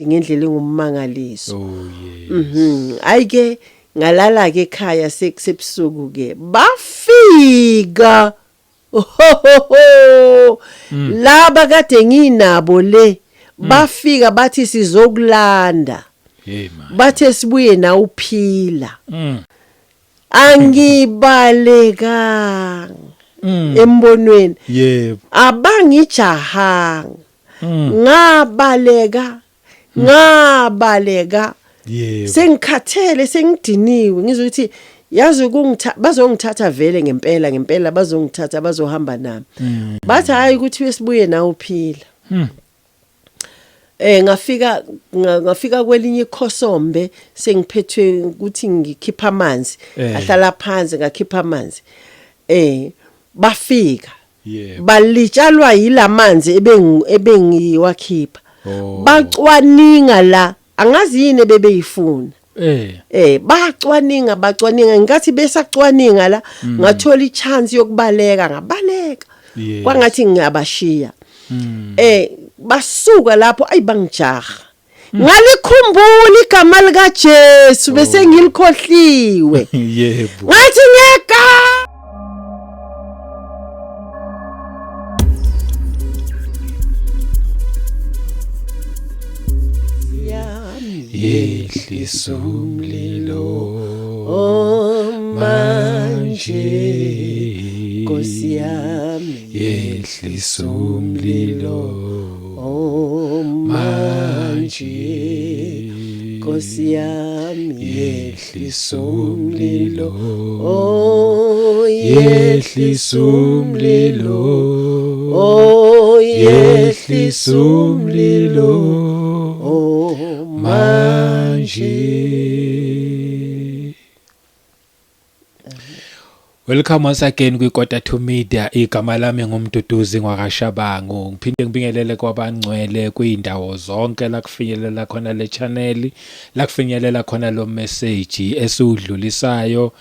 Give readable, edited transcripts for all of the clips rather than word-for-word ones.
Ngendlela engummangaliso. Oh yes. Hayi ke ngalala ke ekhaya sekusebusuku ke bafika. Ho. Laba kade nginabo le bafika bathi sizokulanda. Hey man. Bathe sibuye na uphila. Angibalekanga. Embonweni. Yebo. Abangijahanga. Ngabaleka. Ngabaleka. Yebo. Sengikhathele sengidiniwe ngizwe ukuthi yazi ukungitha bazongithatha vele ngempela ngempela bazongithatha bazohamba nami. Bathi hayi ukuthi sibuye nawe uphila. Ngafika ngafika kwelinye ikhosombe sengiphethwe ukuthi ngikhipha amanzi ahlala phansi ngakhipha amanzi. Bafika. Yebo. Balitshalwa yilamanzi ebengiwakhipha. Oh. Bacwaninga la angazi yini ebebeyifuna. Bacwaninga ngikathi besacwaninga la ngathola ichance yokubaleka ngabaleka. Yes. Kwangathi ngiyabashiya. Basuka lapho ayibangijaha. Ngalikhumbula igama lika Jesu bese ngilikhohliwe. Yebo. Ngathi ngeka Yehlisa umlilo manje Nkosi yami yehlisa umlilo manje Nkosi yami yehlisa umlilo yehlisa umlilo yehlisa umlilo manje. Welcome once again kwi Quarter to Media. Igama lami nguMduduzi ngwakaShabangu. Ngiphinde ngibingelele kwabangcwele kwindawo zonke la kufinyelela khona le channel, la kufinyelela khona lo message esiwudlulisayo,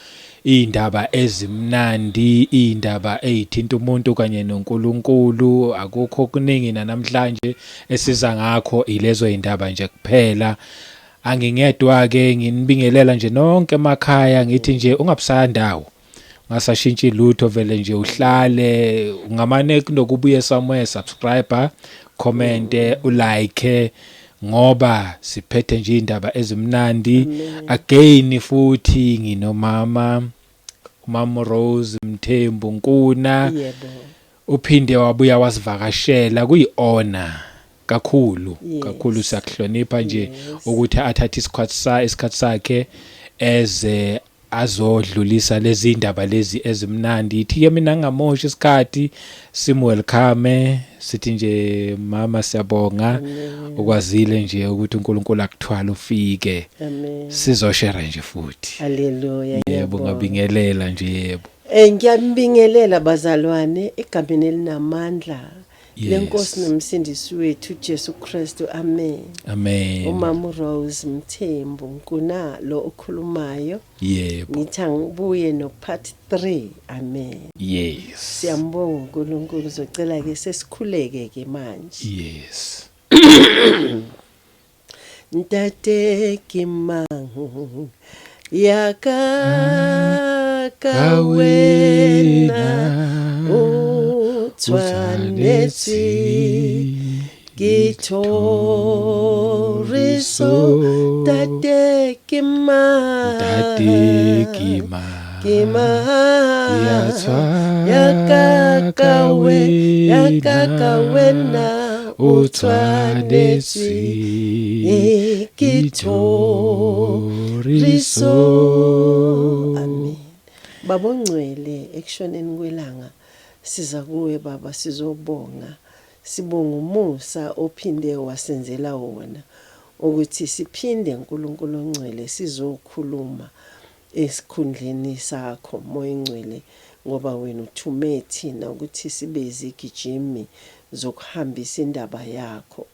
indaba ezimnandi, indaba ezithinta umuntu kanye noNkulunkulu. Akukho kuningi namhlanje esiza ngakho, ilezo indaba nje kuphela. Angingedwa ke, nginibingelela nje nonke emakhaya, ngithi nje ungabusaya ndawo. Ungasashintshi lutho, vele nje uhlale ungamane kunokubuye somewhere, subscribe, comment, ulike, ngoba siphethe nje indaba ezimnandi. Again futhi nginomama uMama Rose Mthembu Nkuna. Yebo. Uphinde wabuya wasivakashela, kuyi-honor kakhulu. Yes. Kakhulu siyakuhlonipha nje. Yes. Ukuthi athathe isikhathi sakhe eze azodlulisa lezi indaba lezi ezimnandi. Ithi ke mina ngingamoshi isikhathi, sim welcome, sithi nje mama siyabonga ukwazile nje ukuthi uNkulunkulu akuthwala ufike. Amen. Sizoshare nje futhi. Haleluya. Yebo, ngabingelela nje yebo. Ngiyabingelela bazalwane egameni elinamandla Yes. lenkosi nomsindisi wethu Jesu Kristu. Amen. Amen. Umama Rose Mthembu Nkuna lo okhulumayo. Yebo. Ngithi angibuye no part 3. Amen. Yes. Siyambonga uNkulunkulu, uzocela ke sesikhuleke ke manje. Yes. Ntate ke mang ya ka ka wena o tshwanetse ke thoriso. Ntate ke mang, Ntate ke mang, ke mang ya ya ka ka we ya ka ka wena o tshwanetse ke thoriso. Amen. Baba ongcwele, ekushoneni kwelanga siza kuwe Baba, sizobonga. Sibonga umusa ophinde wasenzela wona ukuthi siphinde uNkulunkulu ongcwele sizokhuluma esikhundleni sakho Moya ongcwele, ngoba wena uthume thina ukuthi sibe izigijimi zokuhambisa indaba yakho.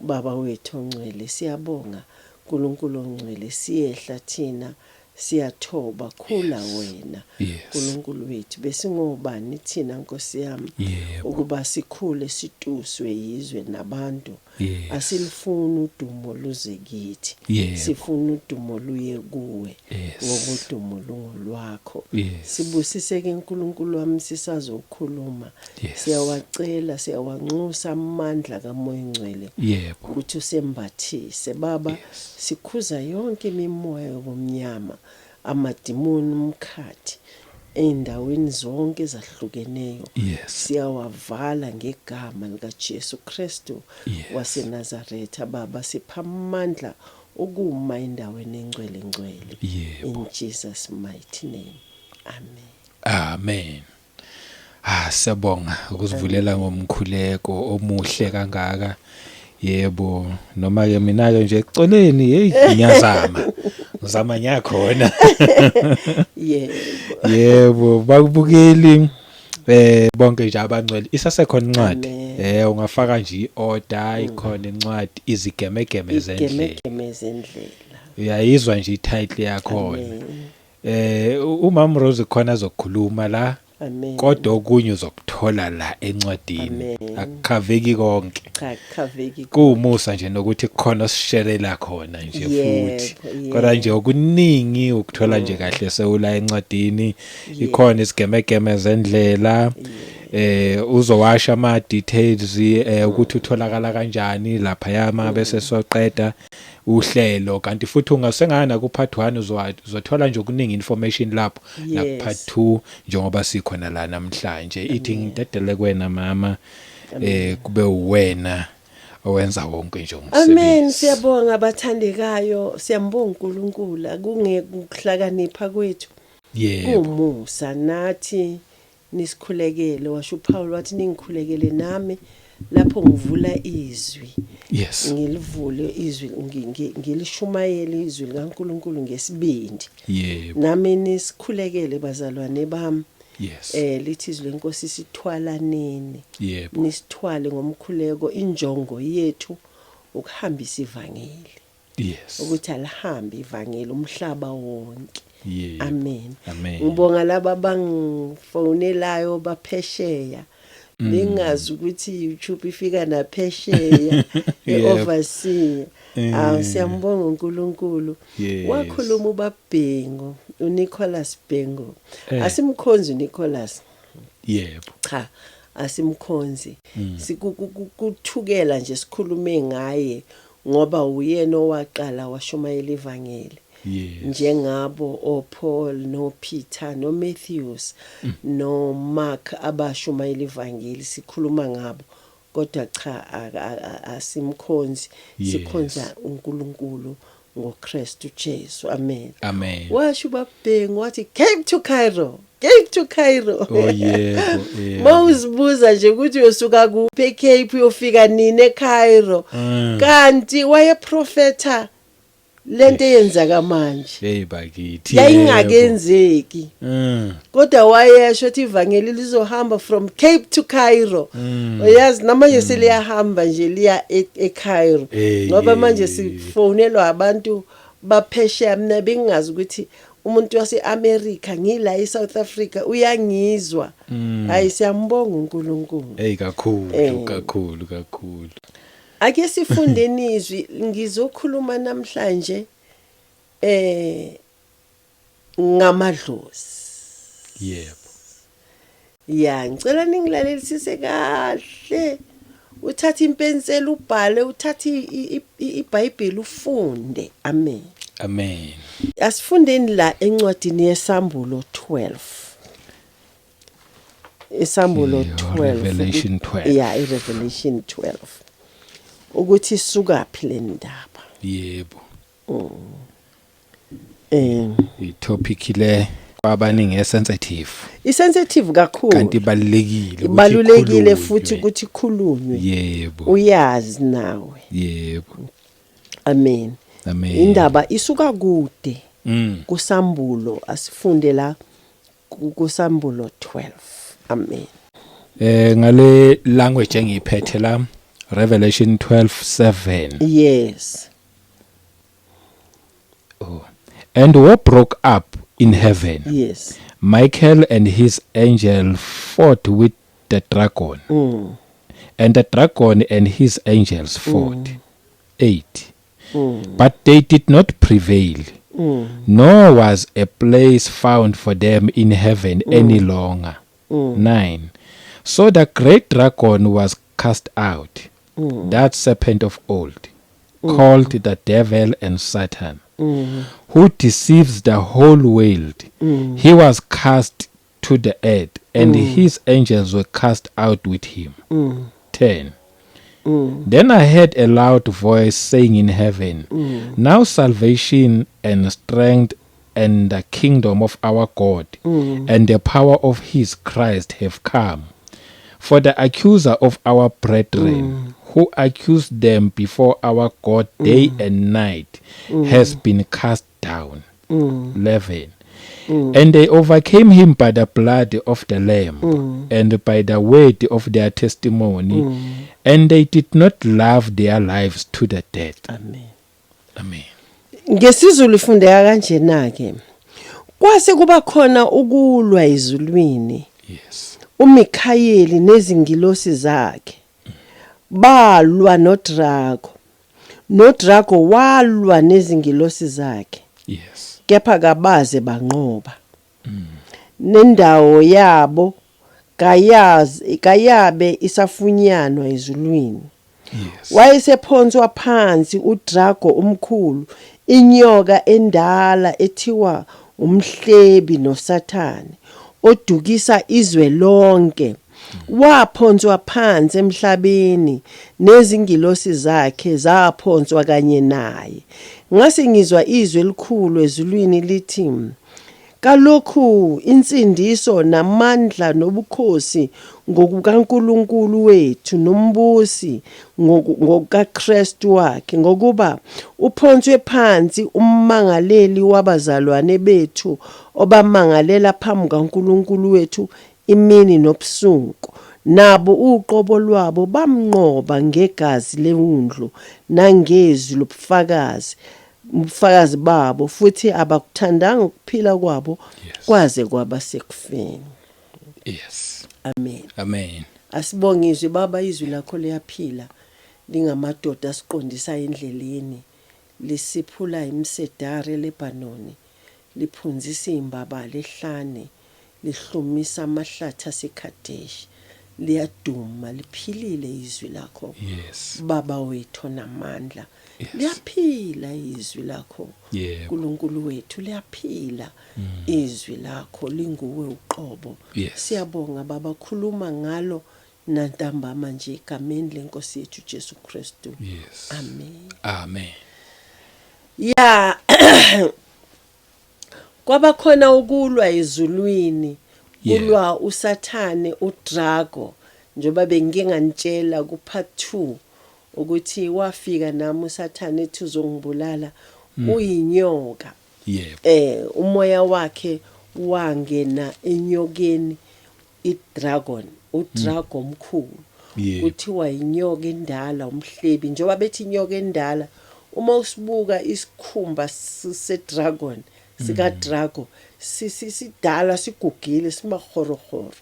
Baba wethu ongcwele, siyabonga uNkulunkulu ongcwele, siyehla thina Siyathoba, khula wena. Yes. uNkulunkulu wethu, besingobani thina, Nkosi yami, ukuba sikhule situswe yizwe nabantu? Asilifuni udumo luze kithi. Sifuna udumo luye kuwe, ngoba udumo lungolwakho. Sibusise ke, uNkulunkulu wami, sisazokhuluma. Siyawacela, siyawanxusa amandla kaMoya Ngcwele ukuthi usembathise, Baba. Sikhuza yonke imimoya yobumnyama, amadimoni, umkhathi ey'ndaweni zonke ezahlukeneyo. Siyawavala ngegama likaJesu Kristu waseNazaretha. Baba, sipha amandla ukuma endaweni engcwele ngcwele. In Jesus mighty name, amen. Amen. Ah, siyabonga ukusivulela ngomkhuleko omuhle kangaka. Yebo, noma ke mina ke nje ecoleni, hey, ngiyazama. Ngizama ngiyakhona. Yebo, bakubukeli bonke nje abangcwele, isasekhona incwadi. Amen. Ungafaka nje iorder, ikhona incwadi, Izigemegeme Zendlela. Igemegeme Zendlela. Uyayizwa nje ititle yakhona. Amen. Umam Rose khona azokhuluma la. Amen. Kodwa okunye uzokuthola la encwadini. Amen. Akukhaveki konke. Cha, khaveki. Kuwumusa nje nokuthi kukhona osisherela khona nje futhi. Kodwa nje okuningi ukuthola nje kahle sewula encwadini. Ikhona Isigemegeme Zendlela. Uzowasha ama details ukuthi utholakala kanjani lapha yama bese soqeda uhlelo, kanti futhi ungasengana ku part 1 uzothola nje okuningi information lapho na ku part 2 njengoba sikhona la namhlanje. Ithi ngidedele kuwena, mama, kube uwena owenza wonke nje Amen. umsebenzi. Siyabonga, abathandekayo. Siyambonga uNkulunkulu. Akungeke ukuhlakanipha kwethu. Kumusa nathi nisikhulekele. Washo uPaul wathi ningikhulekele nami lapho ngivula izwi. Ngilivule izwi, ngilishumayele izwi likaNkulunkulu ngesibindi. Nami nisikhulekele, bazalwane bami. Lithi izwi leNkosi sithwalaneni. Nisithwale ngomkhuleko. Injongo yethu ukuhambisa ivangeli. Ukuthi alihambe ivangeli umhlaba wonke. Amen. Amen. Ngibonga laba abangifonelayo baphesheya. Bengazi ukuthi YouTube ifika naphesheya, eoverseas. Awu, siyambonga uNkulunkulu. Wakhuluma uBabhengu, uNicholas Bhengu. Asimkhonzi uNicholas. Cha, asimkhonzi. Sikukuthukela nje sikhulume ngaye ngoba uyena owaqala washumayela ivangeli. Njengabo oPaul noPeter noMatthews noMark abashumayela ivangeli, sikhuluma ngabo, kodwa cha, asimkhonzi. Sikhonza uNkulunkulu ngoKristu Jesu, amen. Amen. Washo uBabhengu wathi, "Cape to Cairo, Cape to Cairo." Oh yebo, yebo. Mawuzibuza nje ukuthi uyosuka kuphi eCape, uyofika nini eCairo? Kanti wayeprofeta lento eyenzaka manje. Hey bakithi. Yayingakenzeki. Kodwa wayesho ukuthi ivangeli lizohamba from Cape to Cairo. Uyazi, namanje seliyahamba nje liya eCairo. Ngoba manje sifonelwa abantu baphesheya. Mina bengingazi ukuthi umuntu wase-America, ngila eSouth Africa, uyangizwa. Hayi, siyambonga uNkulunkulu. Hey, kakhulu, kakhulu kakhulu. Ake sifundeni izwi. Ngizokhuluma namhlanje ngamadlozi. Ya, ngicela ningilalelisise kahle. Uthathe impensela ubhale, uthathe iBhayibheli ufunde. Amen. Amen. Asifundeni la encwadini yeSambulo 12. Isambulo Okay, 12. Revelation 12. Yeah, iRevelation 12. Ukuthi isukaphi le ndaba. I-topic le kwabaningi sensitive. Isensitive kakhulu. Kanti ibalulekile ukuthi Ibalulekile ikhulunywe. Futhi ukuthi ikhulunywe. Uyazi nawe. Amen. Amen. Indaba isuka kude. Kusambulo, asifunde la kusambulo 12. Amen. Ngale language engiyiphethe la, Revelation 12:7. Oh. And war broke up in heaven. Michael and his angel fought with the dragon. And the dragon and his angels fought. 8. But they did not prevail. Nor was a place found for them in heaven any longer. 9. So the great dragon was cast out, that serpent of old, called the devil and Satan, who deceives the whole world. He was cast to the earth, and his angels were cast out with him. 10. Then I heard a loud voice saying in heaven, "Now salvation and strength and the kingdom of our God and the power of his Christ have come. For the accuser of our brethren, who accused them before our God day and night, has been cast down." 11. And they overcame him by the blood of the Lamb and by the word of their testimony, and they did not love their lives to the death. Amen. Amen. NgesiZulu ifundeka kanjena ke. Kwase kuba khona ukulwa ezulwini. UMikhayeli nezingilosi zakhe balwa noDrago. NoDrago walwa nezingilosi zakhe. Kepha kabaze banqoba. Nendawo yabo kayazi kayabe isafunyanwa ezulwini. Wayesephonswa phansi uDrago omkhulu, inyoka endala ethiwa umhlebi noSathane, odukisa izwe lonke. Waphonswa phansi emhlabeni, nezingilosi zakhe zaphonswa kanye naye. Ngase ngizwa izwi elikhulu ezulwini lithi, "Kalokhu insindiso namandla nobukhosi ngokukaNkulunkulu wethu nombusi ngokukaKristu wakhe, ngokuba uphonswe phansi ummangaleli wabazalwane bethu obamangalela phambi kaNkulunkulu wethu imini nobusuku. Nabo uqobo lwabo bamnqoba ngegazi lewundlu nangezwi lobufakazi ubufakazi babo, futhi abakuthandanga ukuphila kwabo kwaze kwaba sekufeni." Amen. Amen. Asibonge izwi, Baba. Izwi lakho liyaphila, lingamadoda asiqondisa endleleni, lisiphula imisedari eLebanoni, liphunzisa imbabala ehlane, lihlumisa amahlathi aseKadesh. Liyaduma, liphilile izwi lakho. Baba wethu namandla. Liyaphila izwi lakho. uNkulunkulu wethu, liyaphila izwi lakho, linguwe uqobo. Siyabonga, Baba, khuluma ngalo nantambama nje egameni lenkosi yethu Jesu Kristu. Amen. Amen. Ya, kwaba khona ukulwa ezulwini. Kulwa uSathane, uDrago, njengoba bengike nganitshela ku part 2 ukuthi wafika nami uSathane ethi uzongibulala, uyinyoka. Umoya wakhe wangena enyokeni, idragon, udrago omkhulu. Kuthiwa inyoka endala, umhlebi. Njengoba bethi inyoka endala, uma usibuka isikhumba se-dragon, sika drago, sidala, sigugile, simahorohoro.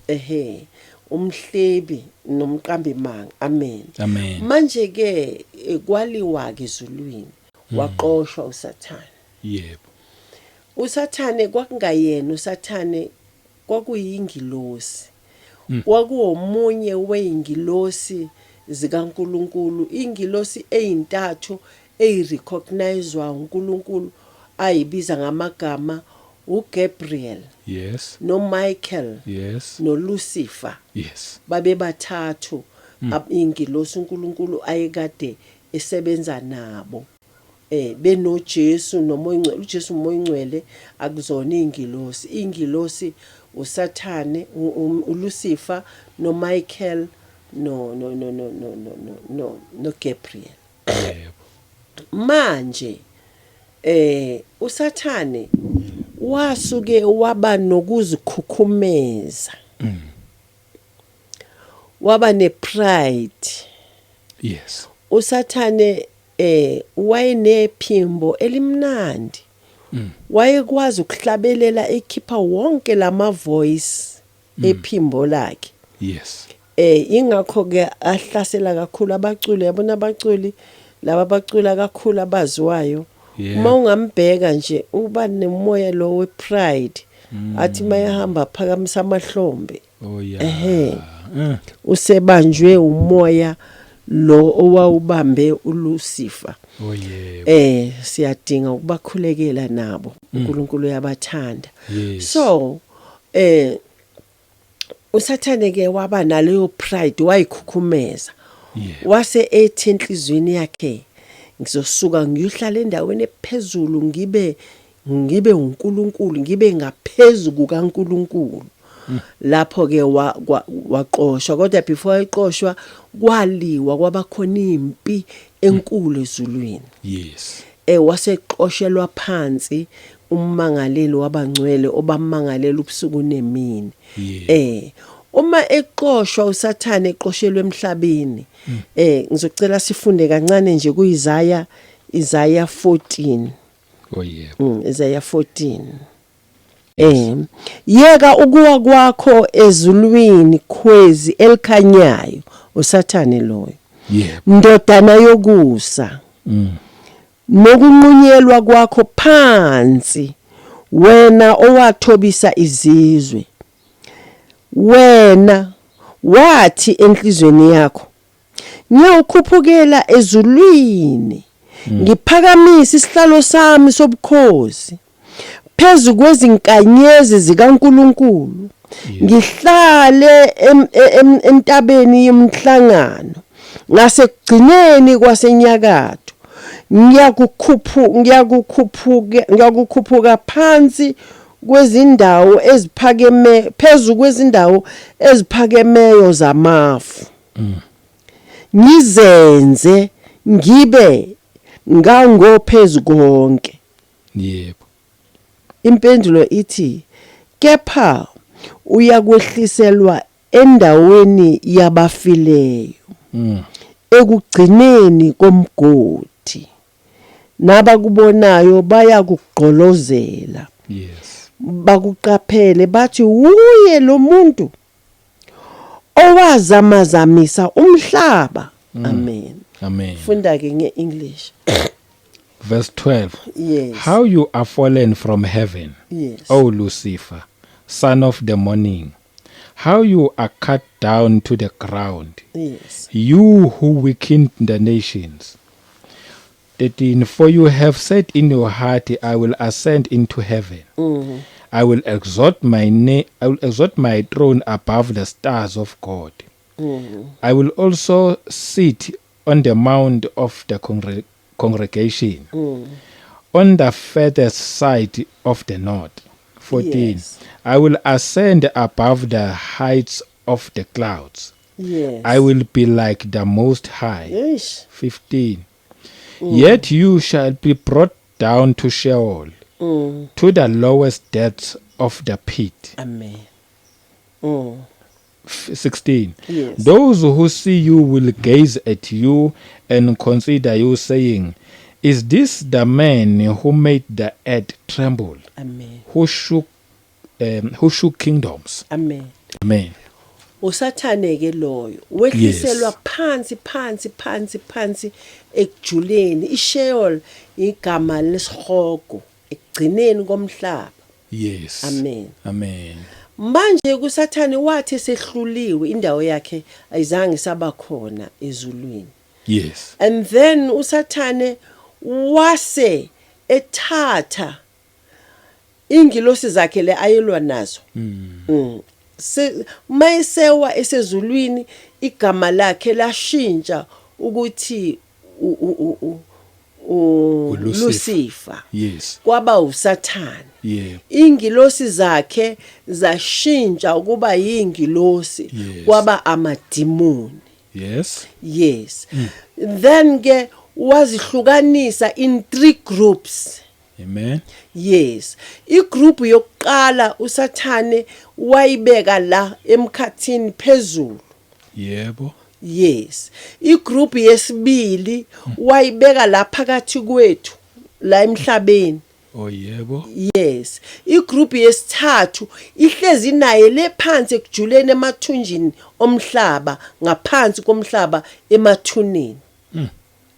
Ehe, umhlebi nomqambi manga. Amen. Amen. Manje ke kwaliwa ke ezulwini, waqoshwa uSathane. uSathane kwakungayena uSathane, kwakuyingilosi. Kwakuwomunye weyingilosi zikaNkuluNkulu, ingilosi ezintathu eyirecognizewa uNkulunkulu ayibiza ngamagama, uGabriel, noMichael, noLucifer. Babe bathathu ingilosi uNkulunkulu ayekade esebenza nabo benoJesu noMoya Ongcwele. uJesu uMoya Ongcwele akuzona ingilosi. Ingilosi uSathane, uLucifer, noMichael, no Gabriel. Manje uSathane wasuke waba nokuzikhukhumeza, waba nepride. uSathane wayenephimbo elimnandi. Wayekwazi ukuhlabelela ekhipha wonke lama voice ephimbo lakhe. Ingakho ke ahlasela kakhulu abaculi, yabona abaculi laba abacula kakhulu abaziwayo. Uma ungambheka nje uba nemoya lo we pride, athi mayahamba phakamisa amahlombe. Ehhe. Usebanjwe umoya lo owawubambe uLucifer. Oh yebo. Siyadinga ukubakhulekela nabo. uNkulunkulu uyabathanda. So uSathane ke waba naleyo pride, wayikhukhumeza. Wase ethi enhlizweni yakhe, ngizosuka ngiyohlala endaweni ephezulu, ngibe uNkulunkulu, ngibe ngaphezulu kukaNkulunkulu. Lapho ke waqoshwa, kodwa before eqoshwa kwaliwa, kwabakhona impi enkulu ezulwini. Waseqoshelwa phansi ummangaleli wabangcwele obamangalela ubusuku nemini. Uma eqoshwa uSathane, eqoshelwe emhlabeni, ngizocela sifunde kancane nje kuIsaiah, Isaiah 14. Oh yebo. Isaiah 14. Yeka ukuwa kwakho ezulwini, khwezi elikhanyayo, uSathane loyo. Ndodana yokusa. Nokunqunyelwa kwakho phansi, wena owathobisa izizwe. Wena wathi enhlizweni yakho, ngiyawukhuphukela ezulwini, ngiphakamise isihlalo sami sobukhosi phezu kwezinkanyezi zikaNkuluNkulu, ngihlale entabeni yomhlangano ngasekugcineni kwasenyakatho, ngiyakukhuphuka phansi kwezindawo eziphakeme, phezu kwezindawo eziphakemeyo zamafu, ngizenze ngibe ngangophezu konke. Impendulo ithi, kepha uyakwehliselwa endaweni yabafileyo, ekugcineni komgodi, nabakubonayo bayakugqolozela, bakuqaphele bathi, wuye lo muntu owazamazamisa umhlaba. Amen. Amen. Funda ke ngeEnglish. Verse 12. Yes. How you are fallen from heaven, O Lucifer, son of the morning. How you are cut down to the ground, you who weakened the nations. 13. For you have said in your heart, I will ascend into heaven. I will exalt my throne above the stars of God. I will also sit on the mount of the congregation, on the furthest side of the north. 14. I will ascend above the heights of the clouds. I will be like the Most High. 15. Yet you shall be brought down to Sheol, to the lowest depths of the pit. Amen. 16. Yes. Those who see you will gaze at you and consider you, saying, Is this the man who made the earth tremble? Amen. Who shook kingdoms? Amen. Amen. Usathane ke loyo wehliselwa phansi, phansi, phansi, phansi ekujuleni. ISheol igama lesihogo, ekugcineni komhlaba. Amen. Amen. Manje kuSathane wathi sehluliwe, indawo yakhe ayizange saba khona ezulwini. And then uSathane wase ethatha ingilosi zakhe le ayelwa nazo. Mayesewa esezulwini, igama lakhe lashintsha ukuthi uLucifer. Lucifer. Kwaba uSathane. Ingilosi zakhe zashintsha ukuba yingilosi, kwaba amadimoni. Yes, then ke wazihlukanisa in three groups. Amen. Yes, igroup yokuqala uSathane wayibeka la emkhathini phezulu. Yes, igroup yesibili wayibeka la phakathi kwethu la emhlabeni. Oh yebo. Yes, igroup yesithathu ihlezi naye le phansi ekujuleni emathunjini omhlaba, ngaphansi komhlaba emathuneni.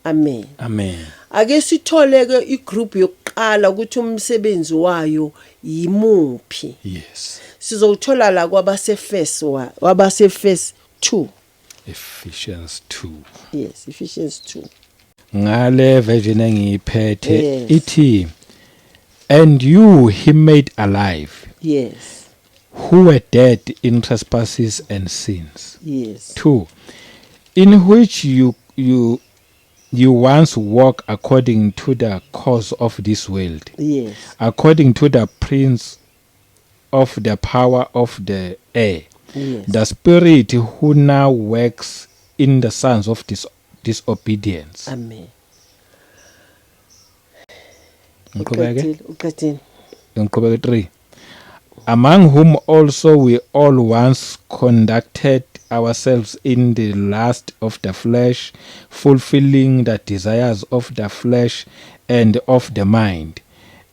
Amen. Amen. Ake sithole ke igroup yokuqala ukuthi umsebenzi wayo yimuphi. Sizowuthola la kwabaseFesi, wabaseFesi 2. Ephesians 2. Yes, Ephesians 2. Ngale version engiyiphethe ithi, "And you he made alive, who were dead in trespasses and sins." 2, "In which you once walked according to the course of this world, according to the prince of the power of the air, the spirit who now works in the sons of disobedience." Amen. Ngiqhubeke? Uqedile, uqedile. Ngiqhubeke 3. "Among whom also we all once conducted ourselves in the lust of the flesh, fulfilling the desires of the flesh and of the mind,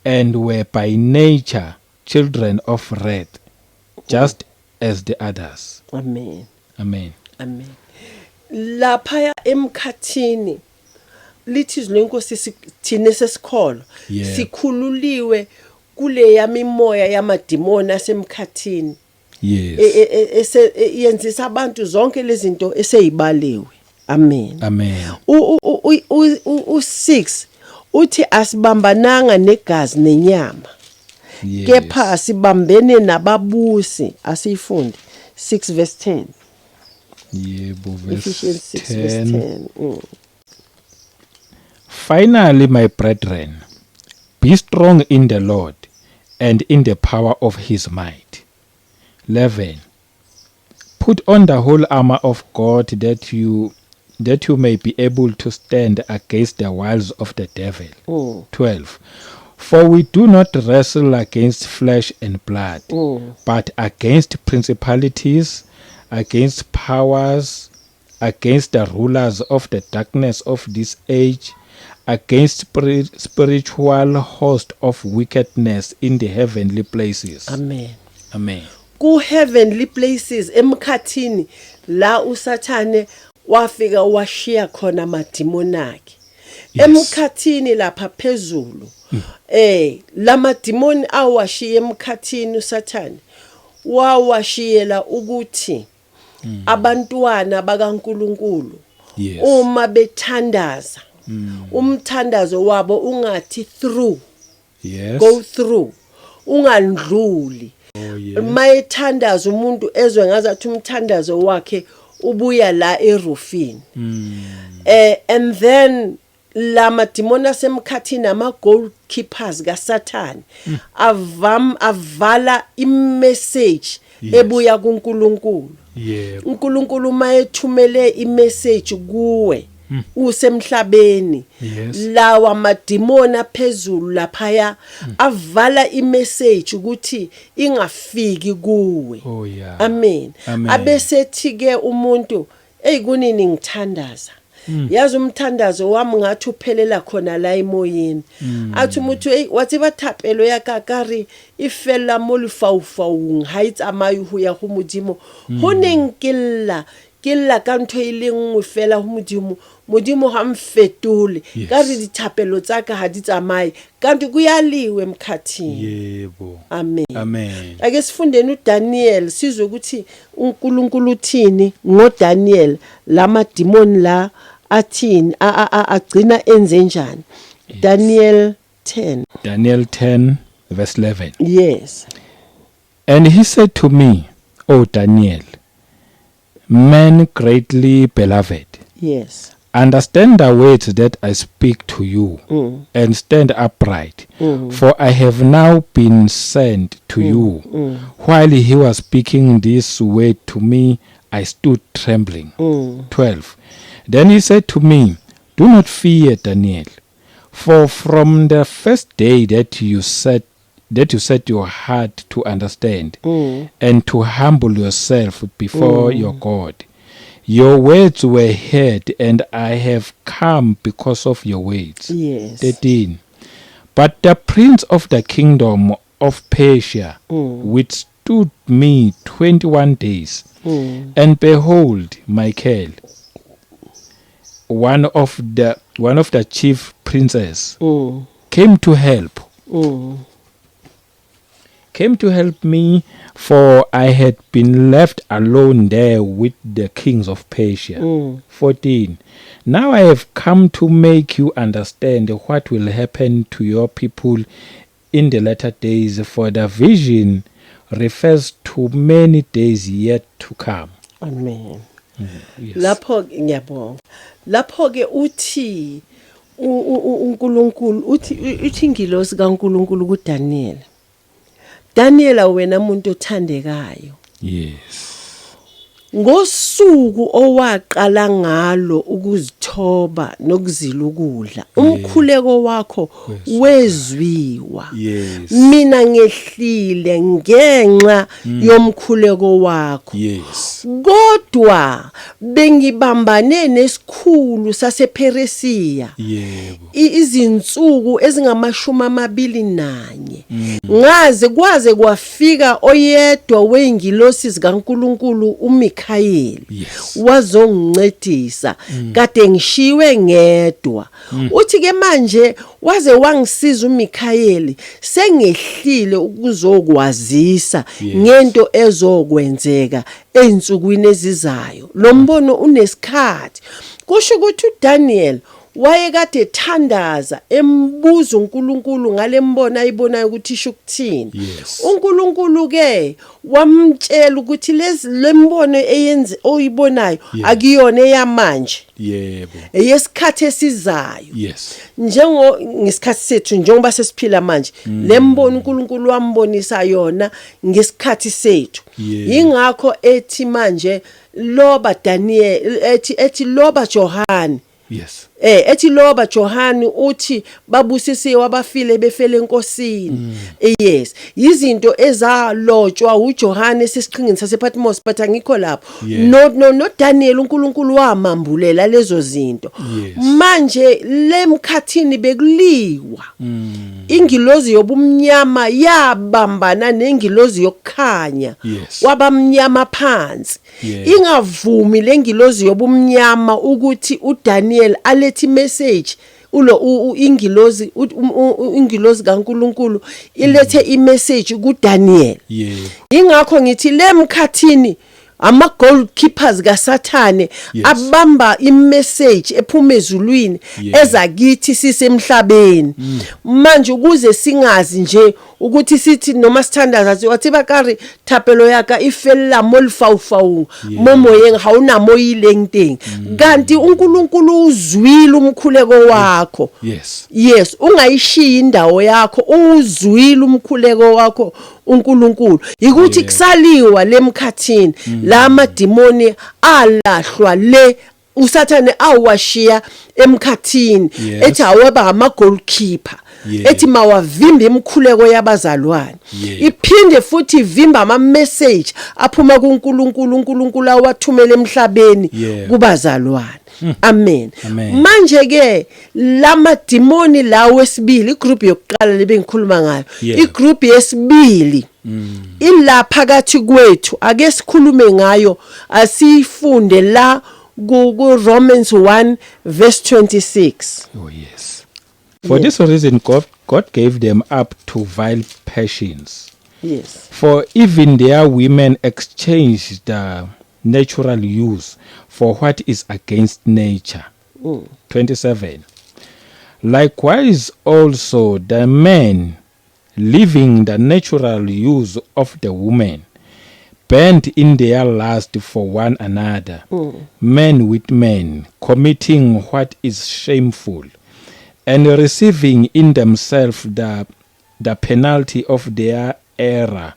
and were by nature children of wrath, just as the others." Amen. Amen. Amen. Lapha emkhathini lithi izwi lenkosi, thina sesikholwa sikhululiwe kule yamimoya yamadimoni asemkhathini ese yenzisa abantu zonke lezi zinto eseyibaliwe. Amen. Amen. U6 uthi asibambananga negazi nenyama, kepha sibambene nababusi. Asiyifunde 6 verse 10. Yebo, verse Ephesians 6 verse 10. 10. "Finally, my brethren, be strong in the Lord and in the power of his might. 11. Put on the whole armor of God that you may be able to stand against the wiles of the devil. 12. For we do not wrestle against flesh and blood, but against principalities, against powers, against the rulers of the darkness of this age, against spiritual host of wickedness in the heavenly places." Amen. Amen. Ku heavenly places, emkhathini la uSathane wafika washiya khona amadimoni akhe. Emkhathini lapha phezulu, lamadimoni awashiya emkhathini uSathane wawashiyela ukuthi abantwana bakaNkuluNkulu uma bethandaza, umthandazo wabo ungathi through, go through, ungandluli. Mayethandaza umuntu ezwe ngazathi umthandazo wakhe ubuya la erufini. And then la madimoni asemkhathini, ama goalkeepers kaSathane, avam avala imessage ebuya kuNkulunkulu. uNkulunkulu mayethumele imessage kuwe usemhlabeni, lawa madimoni aphezulu laphaya avala imessage ukuthi ingafiki kuwe. Amen. Amen. Abesethi ke umuntu, "Ey, kunini ngithandaza, yazi umthandazo wami ngathi uphelela khona la emoyeni." Athi umuntu, "Hey, wa tseba, thapelo ya ka ka re e fella mo lefaufaung, ha e tsamaye ho ya ho Modimo. Ho neng ke lla, ke lla ka ntho e le nngwe fela ho Modimo, Modimo ha mfetole. Ka re dithapelo tsa ka ha di tsamaye." Kanti kuyaliwe emkhathini. Amen. Amen. Ake sifundeni uDaniel, sizwe ukuthi uNkulunkulu uthini ngoDaniel, lamadimoni la athini, agcina enze njani. Daniel 10. Daniel 10 verse 11. Yes. "And he said to me, O Daniel, man greatly beloved, understand the words that I speak to you and stand upright, for I have now been sent to you. While he was speaking this word to me, I stood trembling." 12. "Then he said to me, Do not fear, Daniel, for from the first day that you set your heart to understand and to humble yourself before your God, your words were heard, and I have come because of your words." 13. But the prince of the kingdom of Persia withstood me 21 days. And behold, Michael, one of the chief princes, came to help. Came to help me, for I had been left alone there with the kings of Persia. 14. Now I have come to make you understand what will happen to your people in the latter days, for the vision refers to many days yet to come. Amen. Yes. Lapho ngiyabonga. Lapho ke uthi uNkulunkulu uthi ingilosi kaNkulunkulu kuDaniel, "Daniel, wena umuntu othandekayo, ngosuku owaqala ngalo ukuzithoba nokuzila ukudla, umkhuleko wakho wezwiwa. Mina ngehlile ngenxa yomkhuleko wakho, kodwa bengibambane nesikhulu sasePheresiya izinsuku ezingama-21, ngaze kwaze kwafika oyedwa weingilosi zikaNkuluNkulu, uMikhayeli, wazongincedisa. Kade ngishiwe ngedwa." Uthi ke manje waze wangisiza uMikhayeli, sengehlile ukuzokwazisa ngento ezokwenzeka einsukwini ezizayo. Lo mbono unesikhathi. Kusho ukuthi uDaniel wayekade ethandaza, embuza uNkulunkulu ngalembono ayibonayo ukuthi isho ukuthini. UNkulunkulu ke wamtshela ukuthi lezi lembono eyenze oyibonayo akuyona eyamanje, eyesikhathi esizayo. Njengo ngesikhathi sethu, njengoba sesiphila manje, lembono uNkulunkulu wambonisa yona ngesikhathi sethu. Ingakho ethi manje loba Daniel, ethi loba Johane, ethi loba Johani, uthi babusisiwe abafile befele eNkosini. Yes, izinto ezalotshwa uJohane esesiqhingini sasePatmos, but angikho lapho. No Daniel, uNkulunkulu wamambulela lezo zinto. Manje lemkhathini bekuliwa, ingilozi yobumnyama yabambana nengilozi yokukhanya, kwabamnyama phansi, ingavumi lengilozi yobumnyama ukuthi uDaniel alethe message ulo ingilozi ingilozi kaNkuluNkulu ilethe imessage kuDaniel. Ingakho ngithi lemkhathini ama goalkeepers kaSathane abamba imessage ephuma ezulwini eza kithi sisemhlabeni manje, ukuze singazi nje ukuthi sithi noma sithandaza sithi, "Wathi bakari thapelo yaka ifella mo lefaufaung, mo moyeng, ha una mo ileng teng," kanti uNkulunkulu uzwile umkhuleko wakho. Yes, ungayishiyi indawo yakho, uzwile umkhuleko wakho uNkulunkulu. Ikuthi kusaliwa lemkhathini, la madimoni alahlwa le, uSathane awashiya emkhathini, ethi awaba ama goalkeeper, ethi mawavimbe imkhuleko yabazalwane, iphinde futhi ivimba ama message aphuma kuNkulunkulu, uNkulunkulu awathumela emhlabeni kubazalwane. Amen. Amen. Manje ke lamadimoni lawo wesibili, igroup yokuqala lebengikhuluma ngayo, igroup yesibili ila phakathi kwethu, ake sikhulume ngayo, asifunde la ku Romans 1 verse 26. Oh yes. For this reason God gave them up to vile passions. For even their women exchanged the natural use for what is against nature. 27. Likewise also the men, leaving the natural use of the woman, burned in their lust for one another, men with men, committing what is shameful, and receiving in themselves the penalty of their error,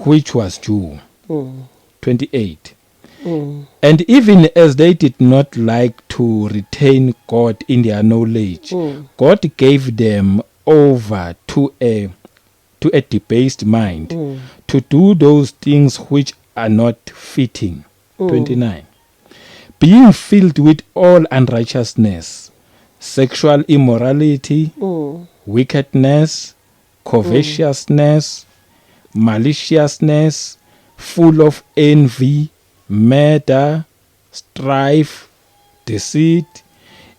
which was due. 28. And even as they did not like to retain God in their knowledge, God gave them over to a debased mind to do those things which are not fitting. 29. Being filled with all unrighteousness, sexual immorality, Wickedness, covetousness, maliciousness, full of envy, murder, strife, deceit,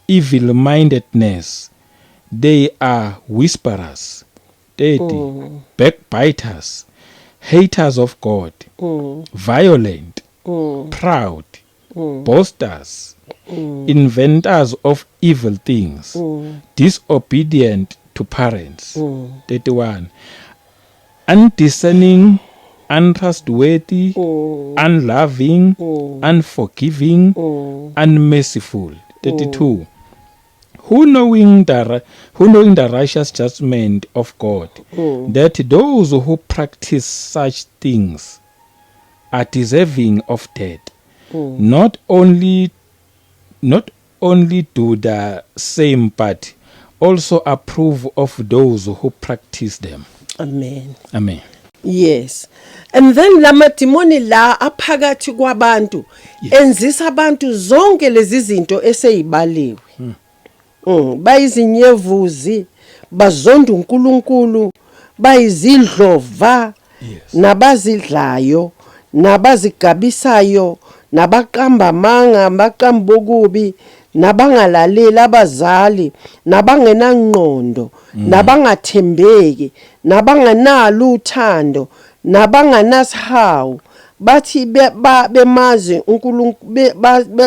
evil mindedness. They are whisperers. 30. Backbiters, haters of God, violent, proud, boasters, inventors of evil things, disobedient to parents. 31. Undiscerning, untrustworthy, unloving, unforgiving, unmerciful. 32. Who knowing the righteous judgment of God, that those who practice such things are deserving of death, not only do the same but also approve of those who practice them. Amen. Amen. Yes, and then lamadimoni la aphakathi kwabantu enzisa abantu zonke lezi zinto eseyibaliwe. Bayizinyevuzi, bazonda uNkulunkulu, bayizidlova, nabazidlayo, nabazigabisayo, nabaqamba amanga, abaqamba okubi, nabangalaleli abazali, nabangenangqondo, nabangathembeki, nabangenalo uthando, nabanganasihawu. Bathi bemazi uNkulunkulu,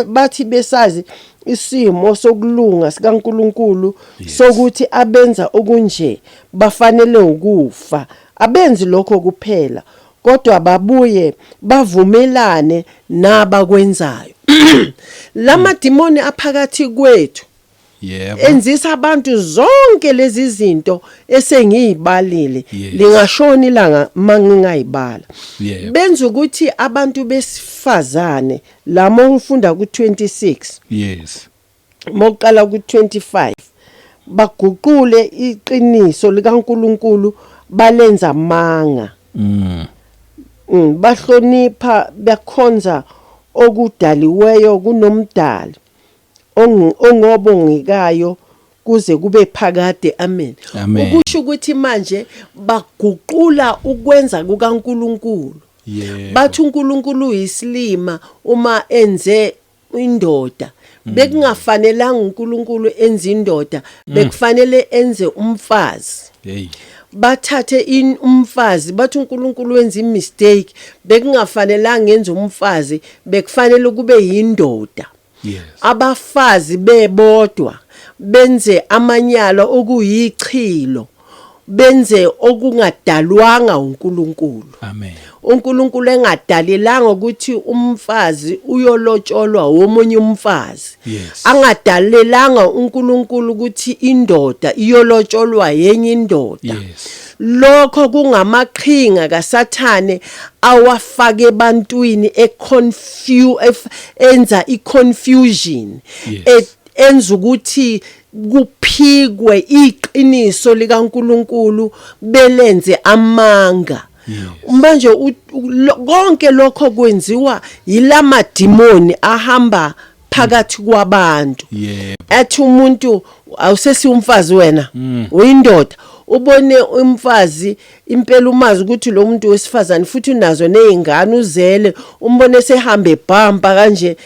bathi besazi isimo sokulunga sikaNkulunkulu sokuthi abenza okunje bafanele ukufa, abenzi lokho kuphela, kodwa babuye bavumelane nabakwenzayo. Lamadimoni aphakathi kwethu enzisa abantu zonke lezi zinto esengiyibalile. Lingashona ilanga mangingayibala. Benza ukuthi abantu besifazane la ufunda ku26, moqala ku25, baguqule iqiniso likaNkuluNkulu balenza manga. Bahlonipha bekhonza okudaliweyo kunomdali ongobongekayo kuze kube phakade, amen. Amen. Ukusho ukuthi manje baguqula ukwenza kukaNkuluNkulu. Bathi uNkulunkulu uyisilima uma enze indoda. Bekungafanelanga uNkulunkulu enze indoda, bekufanele enze umfazi. Hey. Bathathe in umfazi, bathi uNkulunkulu wenza imistake, bekungafanelanga enze umfazi, bekufanele kube yindoda. Abafazi bebodwa benze amanyala okuyichilo, benze okungadalwanga uNkulunkulu. Amen. uNkulunkulu engadalelanga ukuthi umfazi uyolotsholwa womunye umfazi. Angadalelanga uNkulunkulu ukuthi indoda iyolotsholwa yenye indoda. Lokho kungamaqhinga kaSathane awafake ebantwini, econfuse, enza iconfusion, enza ukuthi kuphikwe iqiniso likaNkuluNkulu, belenze amanga. Manje konke lokho kwenziwa yilamadimoni ahamba phakathi kwabantu. Athi umuntu, awusesi umfazi wena, uyindoda. Ubone umfazi impela, umazi ukuthi lo muntu wesifazane futhi unazo nezingane, uzele, umbone sehambe ebhampa kanje,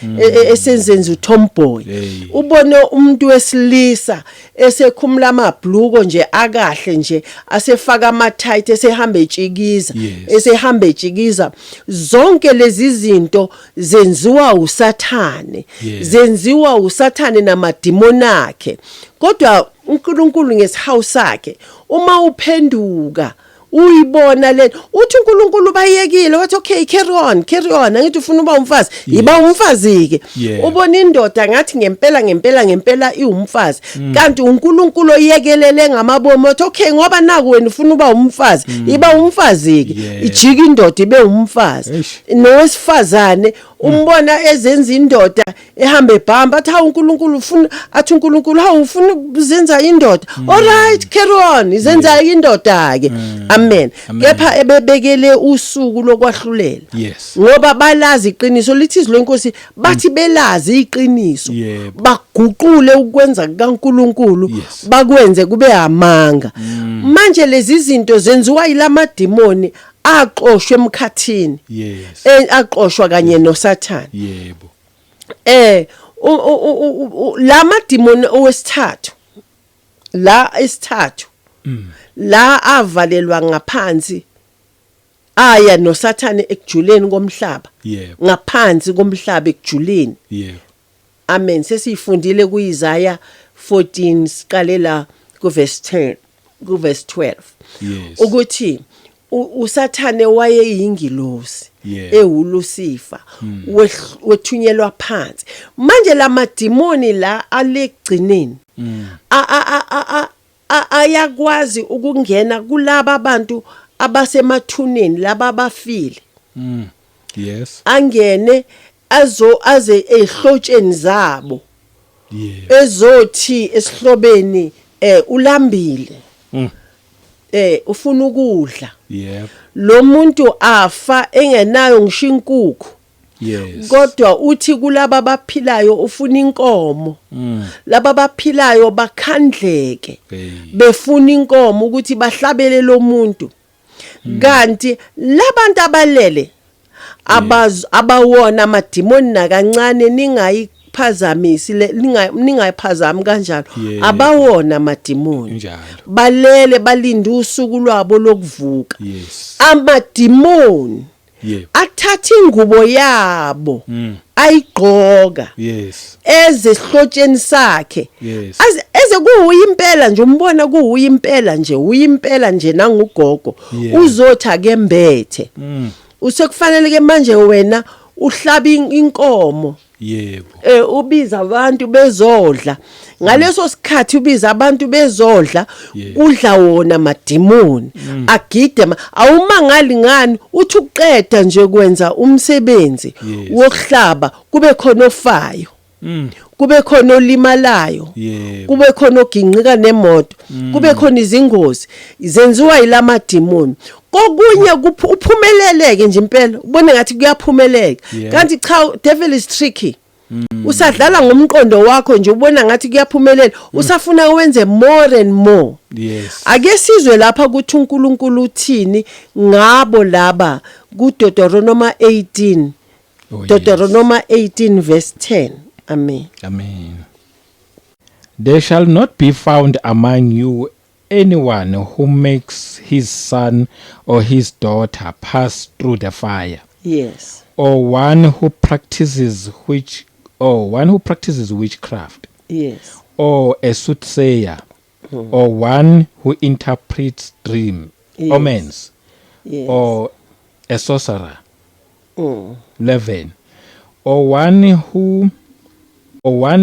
esenzenza utomboy. Hey. Ubone umuntu wesilisa esekhumula amabhluko nje akahle nje, asefaka ama tight, esehamba etshikiza, esehamba etshikiza. Zonke lezi zinto zenziwa uSathane, zenziwa uSathane namadimoni akhe. Kodwa uNkulunkulu ngesihawu sakhe, uma uphenduka uyibona le, uthi uNkulunkulu bayekile, wathi, "Okay, carry on, carry on. Angithi ufuna uba umfazi, yiba umfazi ke." Ubona indoda ngathi ngempela ngempela ngempela iwumfazi, kanti uNkulunkulu oyekelele ngamabomu, wathi, "Okay, ngoba naku wena ufuna uba umfazi, iba umfazi ke." Ijika indoda ibe umfazi. Eish. Nowesifazane umbona ezenza indoda, ehamba ebhamba, athi, "Hawu uNkulunkulu ufuna," athi uNkulunkulu, "Hawu, ufuna ukuzenza indoda. All right, carry on, izenza indoda ke." Amen. Amen. Amen. Kepha ebebekele usuku lokwahlulela. Yes. Ngoba balazi iqiniso, lithi izwi lenkosi, bathi belazi iqiniso, Yebo. baguqule ukwenza kukaNkuluNkulu, bakwenze kube amanga. Manje lezi zinto zenziwa yilamadimoni axoshwe emkhathini. Axoshwa kanye noSathane. Lamadimoni owesithathu la, esithathu la avalelwa ngaphansi, aya noSathane ekujuleni komhlaba, ngaphansi komhlaba ekujuleni. Amen. Sesifundile kuIsaiah 14, siqale la kuverse 10, kuverse 12, ukuthi uSathane wayeyingilosi ewuLucifer, wethunyelwa phansi. Manje lamadimoni la alegcineni ayakwazi ukungena kulaba abantu abasemathuneni, laba abafile, angene azo aze ehlotsheni zabo, ezothi esihlobeni ulambile, ufuna ukudla. Lo muntu afa engenayo ngisho inkukhu, kodwa uthi kulaba abaphilayo ufuna inkomo. Laba abaphilayo bakhandleke Hey. befuna inkomo ukuthi bahlabele lo muntu, kanti labantu abalele abawona amadimoni nakancane. Ningayiphazamisi ningayiphazami kanjalo. Abawona amadimoni. Balele, balinde usuku lwabo lokuvuka. Amadimoni athatha ingubo yabo, ayigqoka, eze esihlotsheni sakhe, aze eze kuwuye impela nje, umbona kuwuye impela nje, uye impela nje nangugogo. Uzothi akembethe. Usekufanele ke manje wena uhlaba inkomo, ubiza abantu bezodla. Ngaleso sikhathi ubiza abantu bezodla, kudla wona amadimoni, agide. Awumangali ngani uthi uqeda nje kwenza umsebenzi wokuhlaba, kube khona ofayo, kube khona olimalayo, kube khona oginqika nemoto, kube khona izingozi zenziwa yilamadimoni. Kokunye uphumeleleke nje impela, ubone ngathi kuyaphumeleka, kanti cha, devil is tricky. Usadlala ngomqondo wakho nje, ubona ngathi kuyaphumelela, usafuna wenze more and more. Ake sizwe lapha ukuthi uNkulunkulu uthini ngabo laba kuDeuteronomy 18. Oh, yes. Deuteronomy 18 verse 10. Amen. Amen. There shall not be found among you anyone who makes his son or his daughter pass through the fire, or one who practices witchcraft, or a soothsayer, or one who interprets dream omens, or a sorcerer. 11 Or one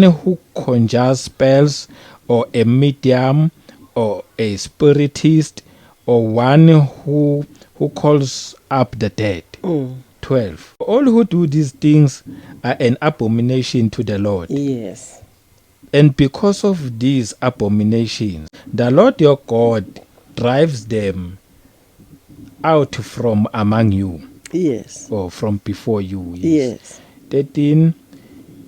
who conjures spells, or a medium, or a spiritist, or one who calls up the dead. 12 All who do these things are an abomination to the Lord, and because of these abominations the Lord your God drives them out from among you, or from before you. 13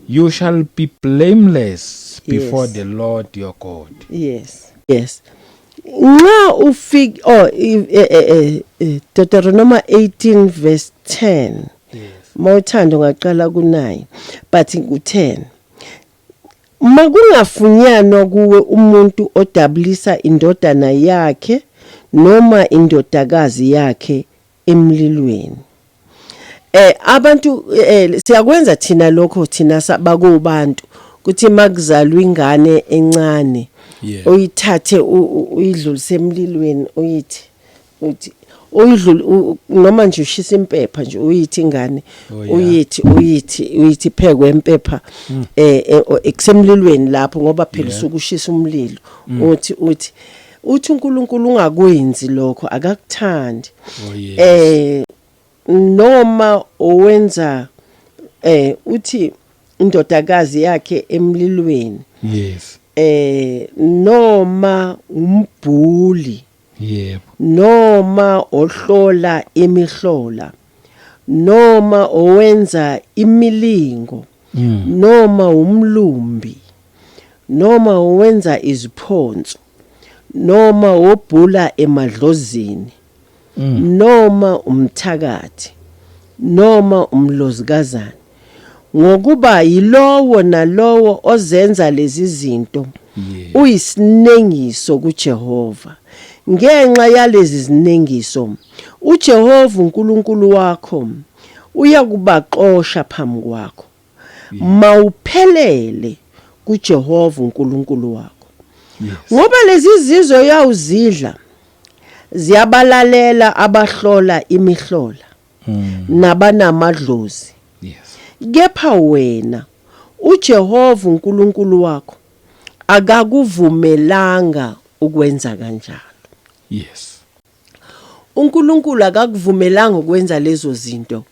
You shall be blameless before the Lord your God. Yes. Nxa ufika, oh, Deuteronomy 18 verse 10. Mawuthanda ungaqala ku9, but ku10. Makungafunyanwa kuwe umuntu odabulisa indodana yakhe noma indodakazi yakhe emlilweni. Abantu siyakwenza thina lokho, thina sabakubantu, kuthi makuzalwa ingane encane, uyithathe uyidlulise emlilweni, uyithi uthi uyidlule, noma nje ushisa impepha nje, uyithi ingane, uyithi phekwe impepha ekusemlilweni lapho, ngoba phela usuke ushisa umlilo. Uthi uNkulunkulu ungakwenzi lokho, akakuthandi. Noma owenza, uthi indodakazi yakhe emlilweni, noma umbhuli. Yebo. Noma ohlola imihlola, noma owenza imilingo, noma umlumbi, noma owenza iziphonso, noma obhula emadlozini, noma umthakathi, noma umlozikazana, ngokuba yilowo nalowo ozenza lezi zinto uyisinengiso kuJehova. Ngenxa yalezi zinengiso uJehova uNkulunkulu wakho uyakubaxosha phambi kwakho. Mawuphelele kuJehova uNkulunkulu wakho. Ngoba lezi zizwe uyawuzidla ziyabalalela abahlola imihlola nabanamadlozi. Kepha wena uJehova uNkulunkulu wakho akakuvumelanga ukwenza kanjalo. uNkulunkulu akakuvumelanga ukwenza lezo zinto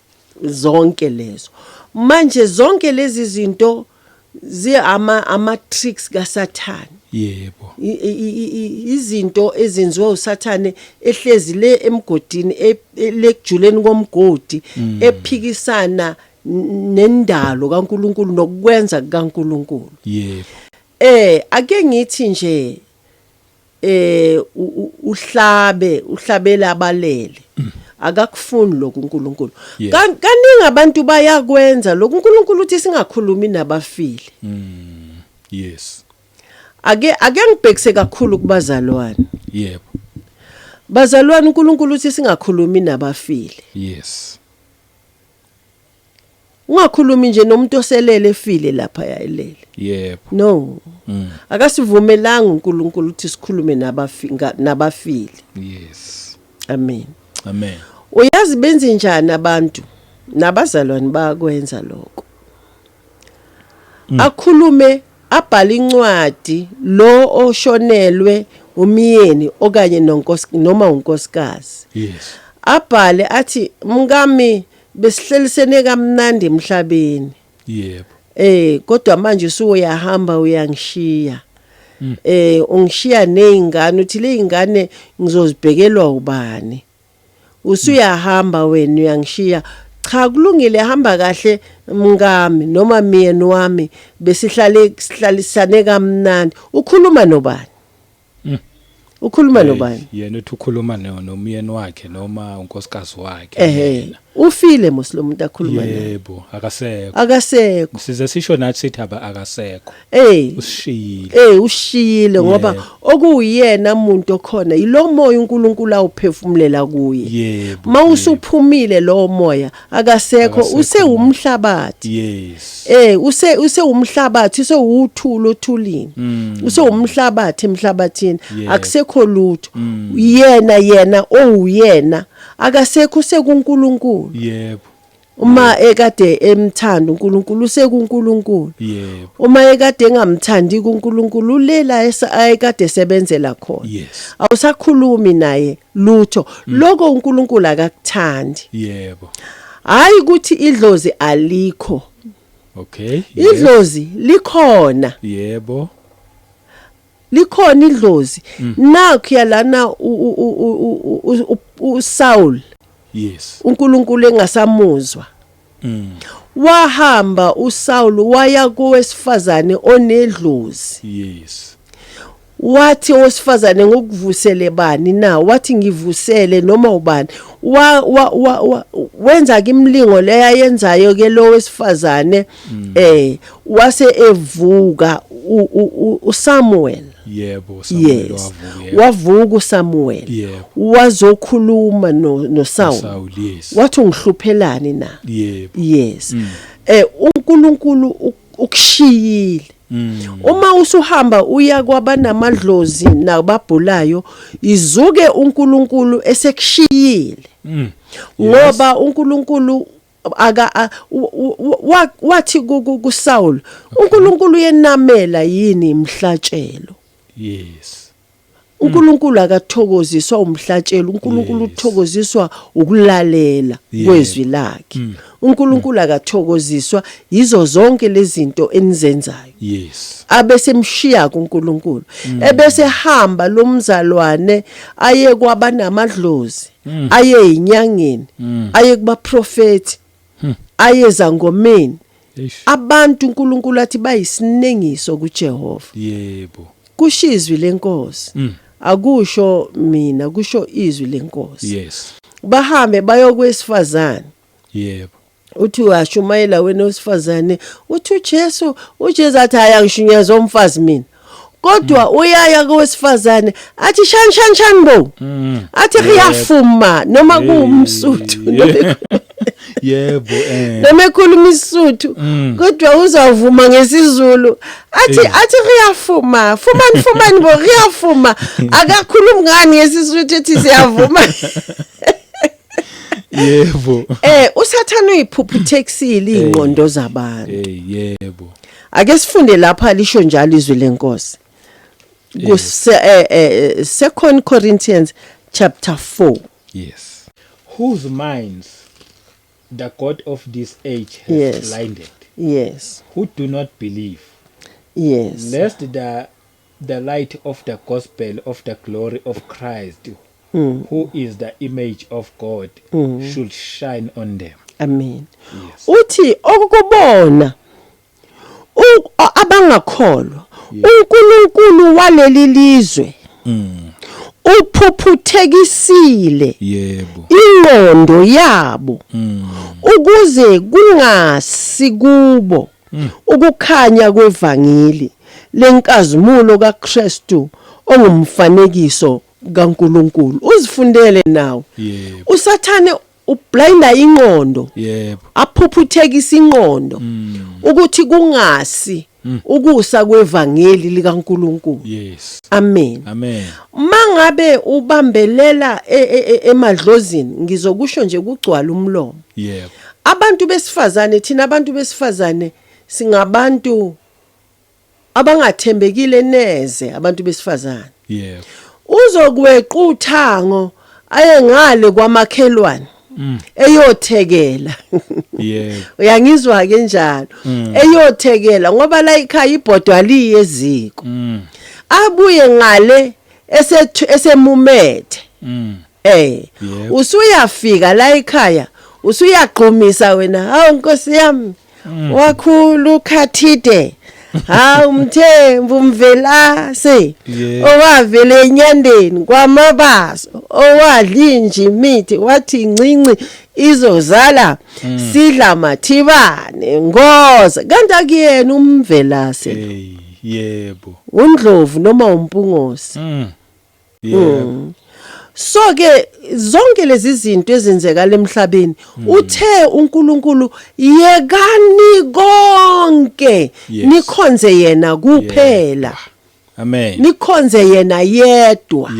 zonke lezo. Manje zonke lezi zinto zi ama tricks kaSathane. Yebo. Izinto ezenziwa uSathane ehlezi le emgodini, lekujuleni komgodi, ephikisana nendalo kaNkuluNkulu nokwenza kukaNkuluNkulu. Yebo. Ake ngithi nje uhlabe uhlabela abalele. Akakufuni lokhu uNkulunkulu. Kaningi abantu bayakwenza lokhu. uNkulunkulu uthi singakhulumi nabafile. Yes. Ake ngibhekise kakhulu kubazalwane. Yebo. Bazalwane, uNkulunkulu uthi singakhulumi nabafile. Yes. Ungakhulumi nje nomuntu oselele efile lapha yayilele. Yebo. No. Akasivumelanga uNkulunkulu ukuthi sikhulume nabafile. Yes. Amen. Amen. Uyazi benze njani abantu? Nabazalwane bayakwenza lokho. Akhulume, abhale incwadi lo oshonelwe umyeni okanye nonkosi noma unkosikazi. Yes. Abhale athi, mkami, besihlelisene kamnandi emhlabeni. Yebo. Kodwa manje usuyahamba uyangishiya. Ungishiya nezingane, uthi le ingane ngizozibhekelwa ubani? Usuyahamba wena uyangishiya. Cha, kulungile, hamba kahle mkami noma myeni wami, besihlale sihlalisane kamnandi. Ukhuluma nobani? Ukhuluma nobani? Yena uthi ukhuluma nomyeni wakhe noma unkosikazi wakhe. Ehe, ufile mos lo muntu akhuluma naye. Yebo, akasekho. Akasekho. Size sisho nathi sithi aba akasekho. Usishiyile. Ushiyile ngoba okuwuyena umuntu okhona yilo moya uNkulunkulu awuphefumulela kuye. Mawusuphumile lo moya akasekho, usewumhlabathi. Yes. Usewumhlabathi, usewuthulo othulini. Usewumhlabathi emhlabathini, akusekho lutho. Yena owuyena akasekho, usekuNkulunkulu. Yebo. Uma ekade emthanda uNkulunkulu usekuNkulunkulu. Yebo. Uma ekade engamthandi kuNkulunkulu ulela ayekade sebenzela khona. Yes. Awusakhulumi naye lutho. Lokho uNkulunkulu akakuthandi. Yebo. Hayi ukuthi idlozi alikho. Okay. Idlozi likhona. Yebo. Likhona idlozi. Nakho yalana uSaul. Yes. uNkulunkulu engasamuzwa. Wahamba uSaul waya kowesifazane onedlozi. Yes. Wathi owesifazane, ngokuvusele bani na? Wathi ngivusele noma ubani. Wa wenza ke imlingo leya yenzayo ke lo wesifazane, wase evuka uSamuel. Yebo, Samuel wavuka. Wavuka uSamuel. Yebo. Wazokhuluma no Saul. Saul, yes. Wathi ungihluphelani na? Yebo. Yes. uNkulunkulu ukushiyile. Uma usuhamba uya kwabanamadlozi nababhulayo, izuke uNkulunkulu esekushiyile. Ngoba uNkulunkulu aka wathi kuSaul, uNkulunkulu uyenamela yini imhlatshelo? Yes. uNkulunkulu akathokoziswa umhlatshelo, uNkulunkulu uthokoziswa ukulalela kwezwi lakhe. uNkulunkulu akathokoziswa yizo zonke lezi zinto enizenzayo. Abese emshiya kuNkulunkulu, ebese hamba lo mzalwane aye kwabanamadlozi, aye ezinyangeni, aye kubaprofeti, aye ezangomeni. Abantu uNkulunkulu athi bayisinengiso kuJehova. Kusho izwi lenkosi. Akusho mina, kusho izwi lenkosi. Bahambe bayokwesifazane. Uthi uyashumayela wena wesifazane, uthi uJesu, uJesu athi hayi angishunyezwa umfazi mina. Kodwa uyaya kowesifazane athi shan shan shan bo. Athi ngiyafuma noma kuwumsuthu noma Yebo eh. Noma ekhuluma isuthu kodwa uzavuma ngesiZulu athi athi ngiyafuma, fumani fumani bo ngiyafuma. Akakhulumi ngani ngesisuthu ethi siyavuma. Yebo. Usathane uyiphuphuthekisile ingqondo zabantu. Yebo. Ake sifunde lapha lisho njalo izwi lenkosi. Ku 2 Corinthians chapter 4. Yes. Whose minds the God of this age has blinded. Who do not believe. Lest the light of the gospel of the glory of Christ, who is the image of God, should shine on them. Amen. Yes. Uthi okukubona abangakholwa uNkulunkulu waleli lizwe uphuphuthekisile ingqondo yabo ukuze kungasi kubo ukukhanya kwevangeli lenkazimulo kaKristu ongumfanekiso kaNkulunkulu. Uzifundele nawe. Usathane ublinda ingqondo, aphuphuthekisa ingqondo ukuthi kungasi ukusa kwevangeli likaNkulunkulu. Amen. Amen. Mangabe ubambelela emadlozini, ngizokusho nje kugcwala umlomo. Abantu besifazane, thina abantu besifazane singabantu abangathembekile neze, abantu besifazane. Uzokweqa uthango aye ngale kwamakhelwane eyothekela. Uyangizwa ke njalo? Eyothekela ngoba la ekhaya ibhodwa liye eziko. Abuye ngale esemumethe. Usuyafika la ekhaya usuyaqhumisa wena, hawu Nkosi yami, wakhulu khathide, hawu Mthembu Mvelase, owavele enyandeni kwamabaso, owadla inje imithi wathi ncinci izozala sidla mathibane ngoza, kanti akuyena uMvelase. Hey, yebo. uNdlovu noma uMpungosi. Yebo. So ke zonke lezi zinto ezenzekala emhlabeni, uthe uNkulunkulu yekani konke, nikhonze yena kuphela. Amen. Nikhonze yena yedwa.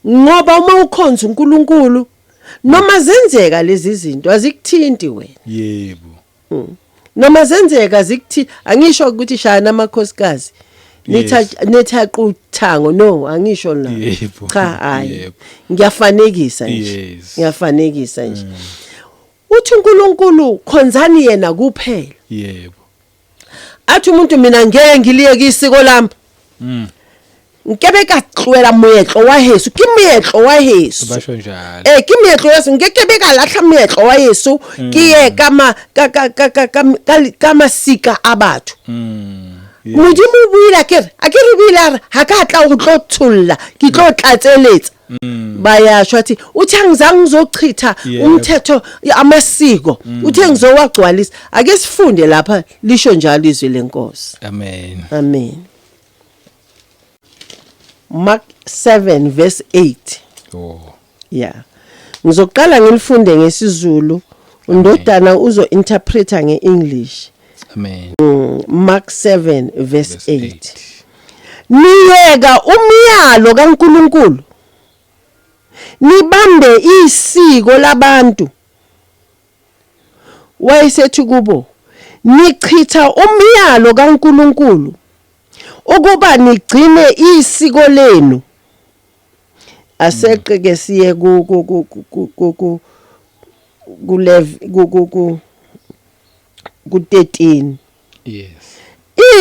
Ngoba uma ukhonza uNkulunkulu, noma zenzeka lezi zinto azikuthinti wena. Noma zenzeka zikuthi, angisho ukuthi shaya namakhosikazi nitha nitha quthango, no, angisho la. Cha, hayi. Ngiyafanekisa nje. Ngiyafanekisa nje. Uthi uNkulunkulu khonzani yena kuphela. Athi umuntu mina ngeke ngiliyeke isiko lami. Nkebe ka tlohela moetlo wa heso, ke moetlo wa heso. Basho njalo. Ke moetlo wa heso, nke ke ka lahla moetlo wa heso, ke ye ka ma ka ka ka ka ka ka, ka masika a batho. Modimo o buile akere, akere o buile a re ha ka tla o tlo tsholla, ke tlo tlatseletsa. Bayasho athi uthi angizange ngizochitha umthetho amasiko, uthe ngizowagcwalisa. Ake sifunde lapha lisho njalo izwi lenkosi. Amen. Amen. Mark 7 verse 8. Oh. Yeah. Ngizoqala ngilifunde ngesiZulu, undodana uzo interpreta ngeEnglish. Amen. Mark 7 verse Verse 8. 8. Niyeka umyalo kaNkuluNkulu, nibambe isiko labantu. Wayesethi kubo, nichitha umyalo kaNkuluNkulu ukuba nigcine isiko lenu. Aseqe ke siye ku ku ku ku ku ku ku level ku ku ku ku 13. Yes.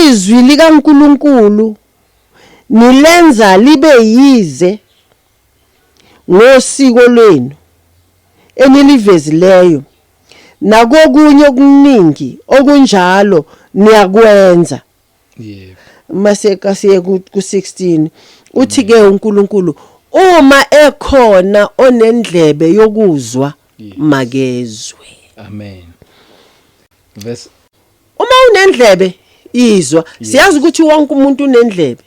Izwi likaNkuluNkulu nilenza libe yize ngosiko lwenu enilivezileyo, nakokunye okuningi okunjalo niyakwenza. Mase kasiye ku 16, uthi ke uNkulunkulu, uma ekhona onendlebe yokuzwa, makezwe. Amen. Verse Uma unendlebe, izwa. Siyazi ukuthi wonke umuntu unendlebe,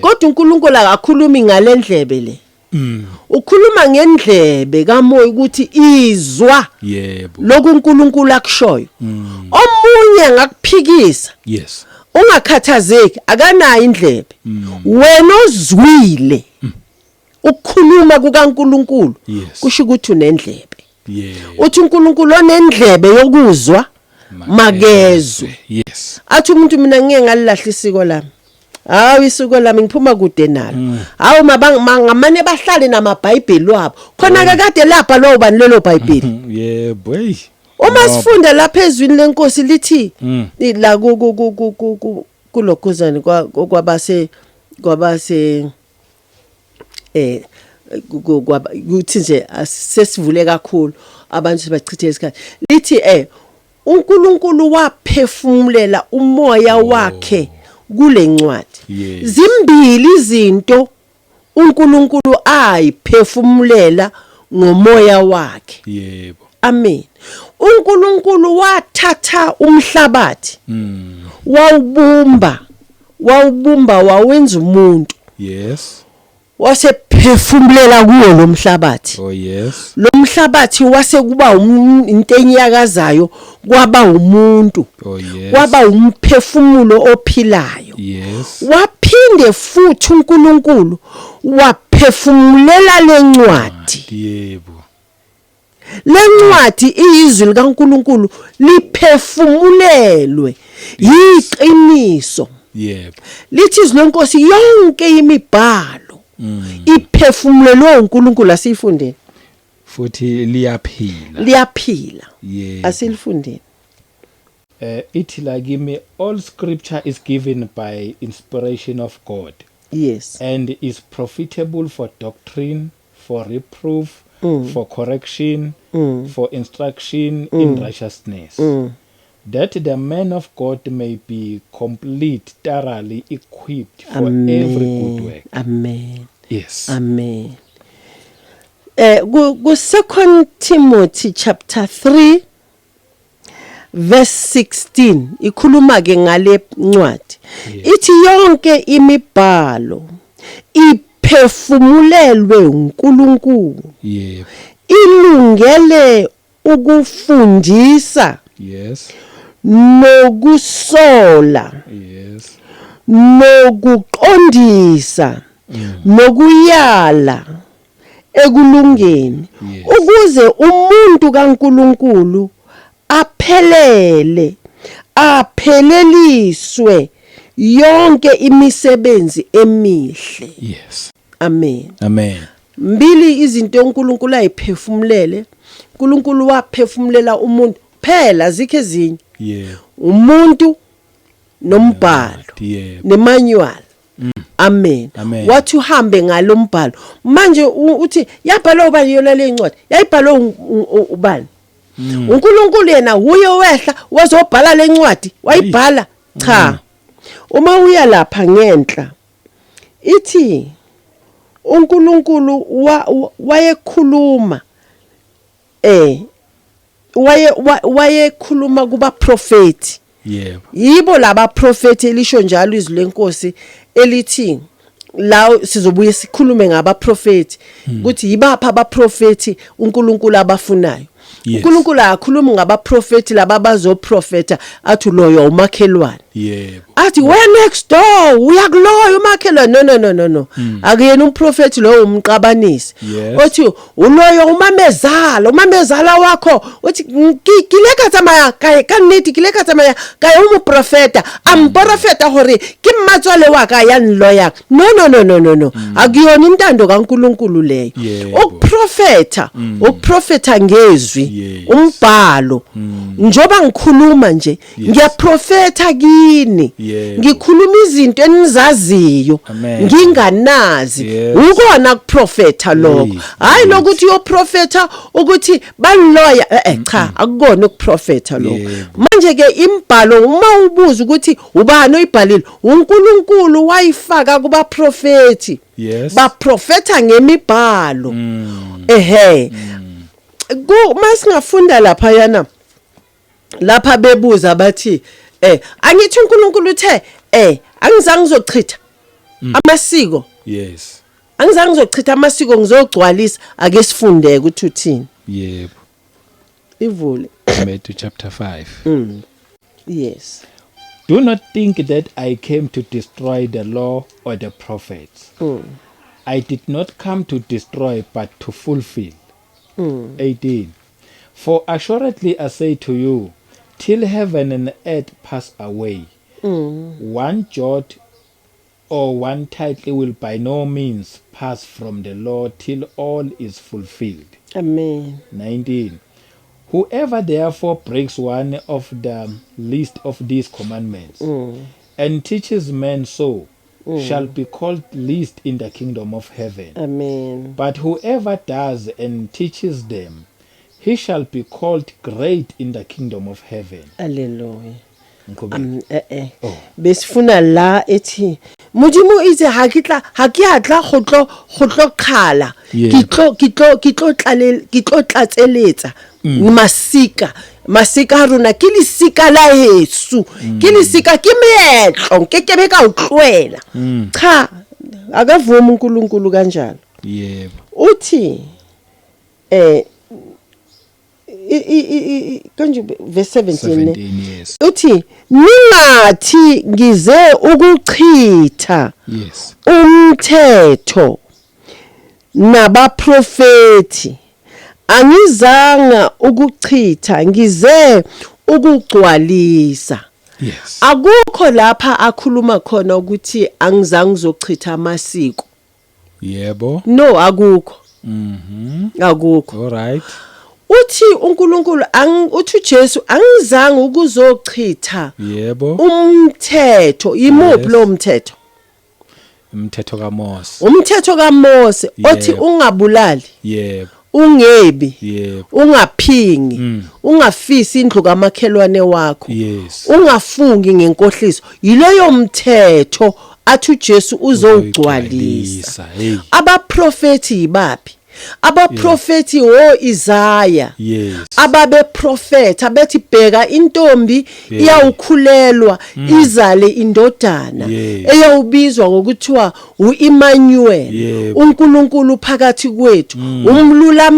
kodwa uNkulunkulu akakhulumi ngalendlebe le. Ukhuluma ngendlebe kamoya ukuthi izwa lokhu uNkulunkulu akushoyo. Omunye angakuphikisa, ungakhathazeki, akanayo indlebe. Wena ozwile ukukhuluma kukaNkulunkulu, kusho ukuthi unendlebe. Uthi uNkulunkulu, onendlebe yokuzwa makezwe. Athi umuntu, mina ngeke ngalilahla isiko lami. Hawu, isiko lami ngiphuma kude nalo. Hawu, ngamane bahlale namabhayibheli wabo khona ke, kade lapha lo bani lelo bhayibheli. Yebo, hey. Uma sifunda lapha ezwini lenkosi lithi la ku ku ku ku ku kulokhuzane kwabase kuthi nje sesivule kakhulu, abantu sebachithe isikhathi, lithi uNkulunkulu waphefumulela umoya wakhe kule ncwadi. Zimbili izinto uNkulunkulu ayiphefumulela ngomoya wakhe. Amen. UNkulunkulu wathatha umhlabathi, wawubumba, wawubumba, wawenza umuntu, wasephefumulela kuwo lo mhlabathi. Oh yes. Lo mhlabathi wase kuba into enyakazayo, kwaba umuntu, kwaba umphefumulo ophilayo. Waphinde futhi uNkulunkulu waphefumulela lencwadi. Lencwadi iyizwi likaNkulunkulu, liphefumulelwe, yiqiniso. Lithi izwi lenkosi, yonke imibhalo iphefumulelwe uNkulunkulu. Asiyifundeni. Futhi liyaphila. Liyaphila. Asilifundeni. Ithi la kimi, all scripture is given by inspiration of God and is profitable for doctrine, for reproof, for correction, for instruction in righteousness, that the man of God may be complete, thoroughly equipped for every good work. Amen. Yes. Amen. Ku 2 Timothy chapter 3 verse 16 ikhuluma ke ngale ncwadi. Ithi yonke imibhalo iphefumulelwe uNkulunkulu, ilungele ukufundisa, nokusola, nokuqondisa, nokuyala ekulungeni, ukuze umuntu kaNkuluNkulu aphelele, apheleliswe yonke imisebenzi emihle. Amen. Amen. Mbili izinto uNkulunkulu ayiphefumulele. uNkulunkulu waphefumulela umuntu phela, zikho ezinye, umuntu nombhalo, nemanual. Amen. Amen. Wathi uhambe ngalombhalo. Manje uthi yabhalwa ubani yona le ncwadi? Yayibhalwe ubani? uNkulunkulu yena uye wehla wazobhala lencwadi, wayibhala? Cha. Uma uya lapha ngenhla, ithi uNkulunkulu wayekhuluma wayekhuluma kubaprofeti. Yibo laba profeti elisho njalo izwi lenkosi elithi la sizobuye sikhulume ngabaprofeti, ukuthi yibapha abaprofeti uNkulunkulu abafunayo. uNkulunkulu akakhulumi ngabaprofeti laba bazoprofeta athi loyo umakhelwane. Athi we next door uyakuloya umakhelwane. No, no, no, no, no, akuyena umprofeti lowo, umqabanisi. Othi uloyo umamezala, umamezala wakho, uthi ke ile ka tsamaya ka nnete, ke ile ka tsamaya ka ya ho moprofeta, a mporofeta hore ke mmatswale wa ka ya nloyang. No, no, no, no, no, no, akuyona intando kaNkuluNkulu leyo. Ukuprofeta, ukuprofeta ngezwi, umbhalo. Njoba ngikhuluma nje, ngiyaprofeta kini, ngikhuluma izinto enizaziyo nginganazi. Ukona kuprofeta lokho, hayi lokuthi uyoprofeta ukuthi baloya. Cha, akukona ukuprofeta lokho. Manje ke imbhalo, uma ubuza ukuthi ubani oyibhalile, uNkulunkulu wayifaka kubaprofeti. Baprofeta ngemibhalo. Ehe, ku masingafunda lapha yana, lapha bebuza bathi, angithi uNkulunkulu uthe angizange ngizochitha amasiko, angizange ngizochitha amasiko, ngizogcwalisa. Ake sifundeke ukuthi uthini. Ivule. Matthew chapter 5. Yes. Do not think that I came to destroy the law or the prophets. I did not come to destroy, but to fulfill. 18. For assuredly I say to you, till heaven and earth pass away, one jot or one tittle will by no means pass from the law till all is fulfilled. Amen. 19. Whoever therefore breaks one of the least of these commandments and teaches men so shall be called least in the kingdom of heaven. Amen. But whoever does and teaches them, he shall be called great in the kingdom of heaven. Hallelujah. Ngiqhubeke. Eh. Besifuna la ethi Modimo itse ha ke tla, ha ke a tla go tlo qhala, ke tlo tlale, ke tlo tlatseletsa masika. Masika a rona ke lesika la heso, ke lesika, ke meetlo, nke ke be ka o tlohela. Cha, akavumi uNkulunkulu kanjalo. Uthi kanje verse 17 ne? 17, yes. Uthi ningathi ngize ukuchitha umthetho nabaprofeti. Angizanga ukuchitha, ngize ukugcwalisa. Akukho lapha akhuluma khona ukuthi angizange ngizochitha amasiko. No, akukho. Akukho. All right. Uthi uNkulunkulu, uthi uJesu, angizange ukuzochitha umthetho. Imuphi lo mthetho? Umthetho kaMose. Umthetho kaMose othi ungabulali, ungebi, ungaphingi, ungafisi indlu kamakhelwane wakho, ungafungi ngenkohliso. Yileyo mthetho athi uJesu uzowugcwalisa. Hey. Abaprofeti yibaphi abaprofeti? Wo Isaya, ababeprofeta bethi bheka intombi iyawukhulelwa, izale indodana eyawubizwa ngokuthiwa uEmmanuel, uNkulunkulu phakathi kwethu, umlula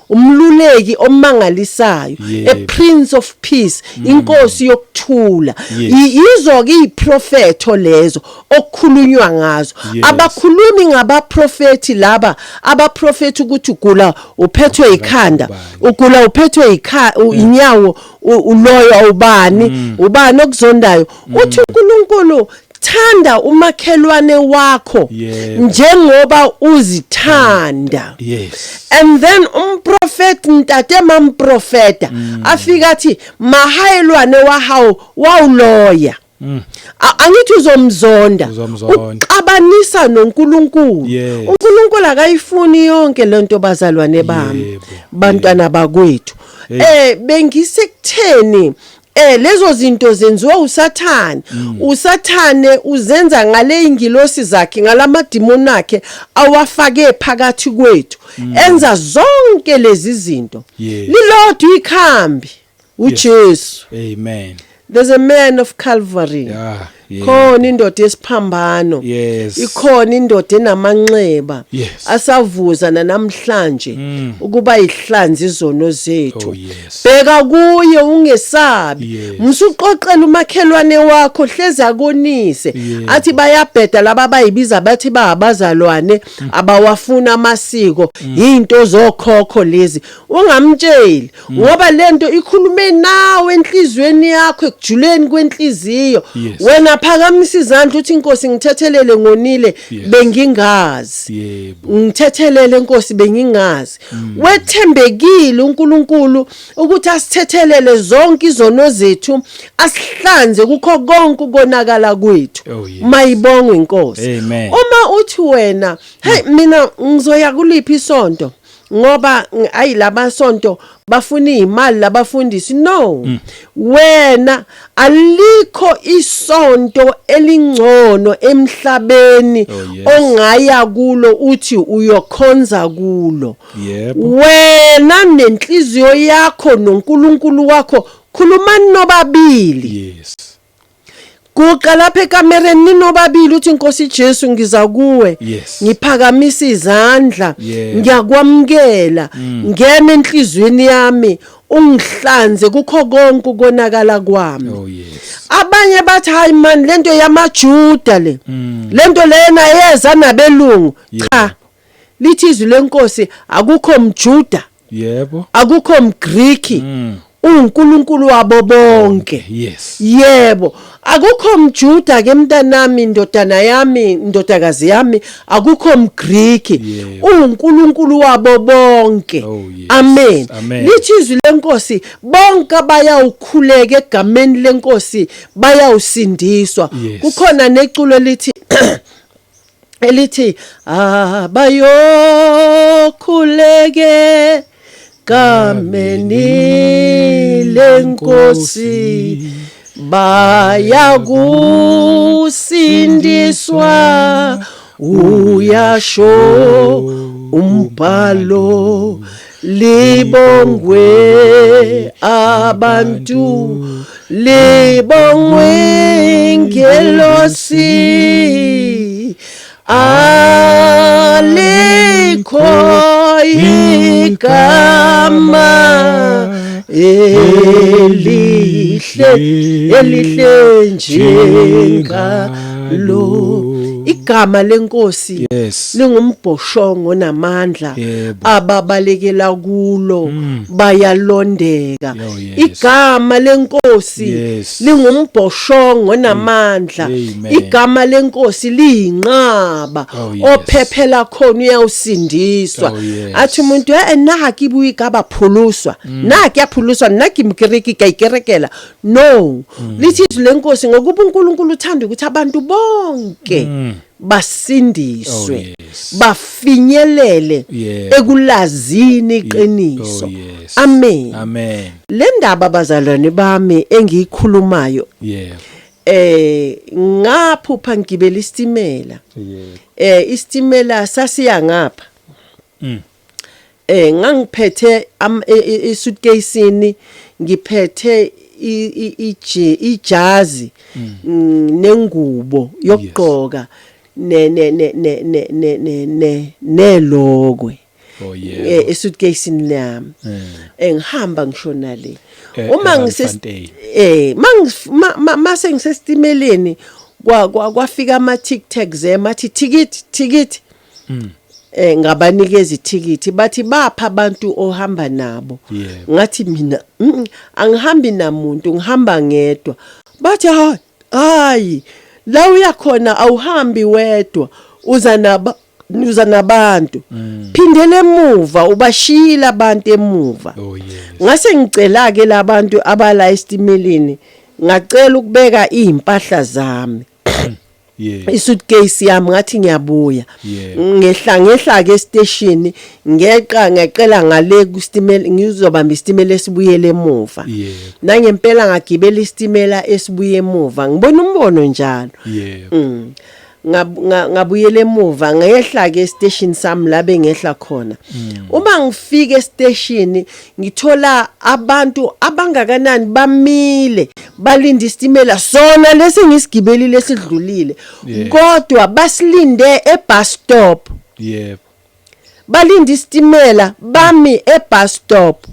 umluleki omangalisayo, a prince of peace, inkosi yokuthula. Yizo ke iprofetho lezo okukhulunywa ngazo. Abakhulumi ngabaprofeti laba abaprofeti ukuthi ugula uphethwe ikhanda, ubani. Ugula uphethwe inyawo, uloywa ubani, ubani okuzondayo. Uthi uNkulunkulu thanda umakhelwane wakho njengoba uzithanda. And then umprofeti ntate mamprofeta afika athi mahaelwane wa hao wawuloya. Angithi uzomzonda? Uzomzonda. Uxabanisa noNkulunkulu. UNkulunkulu akayifuni yonke lento, bazalwane bami, bantwana bakwethu. Bengisekutheni lezo zinto zenziwa uSathane. USathane uzenza ngale ingilosi zakhe, ngalamadimoni akhe awafake phakathi kwethu, enza zonke lezi zinto. Lilodwa ikhambi, uJesu. Amen. There's a man of Calvary. Khona indoda yesiphambano. Ikhona indoda enamanxeba asavuza namhlanje ukuba ihlanze izono zethu. Oh, yes. Bheka kuye ungesabi. Musuqoqela umakhelwane wakho hleze akonise. Athi bayabheda laba abayibiza bathi baabazalwane abawafuna amasiko, into zokhokho lezi. Ungamtsheli ngoba lento ikhulume nawe enhlizweni yakho, ekujuleni kwenhliziyo. Wena phakamisa izandla uthi, "Inkosi, ngithethelele, ngonile, bengingazi. Ngithethelele Nkosi, bengingazi." Wethembekile uNkulunkulu ukuthi asithethelele zonke izono zethu, asihlanze kukho konke ukonakala kwethu. Mayibongwe inkosi. Amen. Uma uthi wena, "Hey, mina ngizoya kuliphi isonto ngoba ayi labasonto bafuna imali labafundisi?" No, wena alikho isonto elingcono emhlabeni ongaya kulo uthi uyokhonza kulo. Wena nenhliziyo yakho noNkulunkulu wakho, khulumani nobabili. Guqa lapha ekamereni ninobabili uthi, "Inkosi Jesu, ngiza kuwe. Ngiphakamisa izandla. Ngiyakwamukela. Ngena enhliziyweni yami, ungihlanze kukho konke ukonakala kwami." Abanye bathi, "Hayi man, lento yamaJuda le. Lento lena yeza nabelungu." Cha. Lithi izwi lenkosi akukho mJuda, akukho mGriki. UNkulunkulu wabo bonke. Yebo, akukho mJuda ke mntanami, indodana yami, indodakazi yami, akukho mGriki. UNkulunkulu wabo bonke. Amen. Amen. Lithi izwi lenkosi bonke abayawukhuleka egameni lenkosi bayawusindiswa. Kukhona neculo elithi abayokhuleke gameni lenkosi bayakusindiswa, uyasho umbhalo, libongwe abantu, libongwe ngelosi, alikho igama elihle, elihle njengalo igama lenkosi. Lingumbhoshongo namandla, ababalekela kulo bayalondeka. Igama lenkosi lingumbhoshongo namandla. Amen. Igama lenkosi liyinqaba, ophephela khona uyawusindiswa. Athi umuntu, "Eh, nna ke bue ka ba pholoswa, nna ke a pholoswa, nna ke mkereki, ka ikerekela." No, lithi izwi lenkosi ngokuba uNkulunkulu uthanda ukuthi abantu bonke basindiswe, bafinyelele ekulazini iqiniso. Amen. Amen. Le ndaba, bazalwane bami, engiyikhulumayo, ngaphupha ngigibela isitimela. Isitimela sasiya ngapha. Ngangiphethe isuitcase, ngiphethe ijazi nengubo yokugqoka ne ne ne ne ne ne ne ne nelokwe esuitcase lami. Ngihamba ngishona le uma ngise eRandfontein. Mase ngisesitimeleni kwafika ama tic tacs, emathi ticket, ticket. Ngabanikeza ithikithi, bathi bapha abantu ohamba nabo. Ngathi mina, angihambi namuntu, ngihamba ngedwa." Bathi, "Hayi, hayi, la uyakhona awuhambi wedwa, uza naba, uza nabantu, phindele emuva, ubashiyile abantu emuva." Ngase ngicela ke labantu abala esitimeleni, ngacela ukubeka izimpahla zami, isuitcase yami, ngathi ngiyabuya. Ngehla ke station, ngeqa ngeqela ngale kusitimela, ngizobamba isitimela esibuyele emuva. Nangempela ngagibela isitimela esibuye emuva, ngibona umbono njalo. Ngabuyela emuva, ngehla ke station sami la bengehla khona. Uma ngifika estation, ngithola abantu abangakanani bamile, balinda isitimela sona lesi ngisigibelile esidlulile, kodwa basilinde e-bus stop. Balinda isitimela, bami e-bus stop.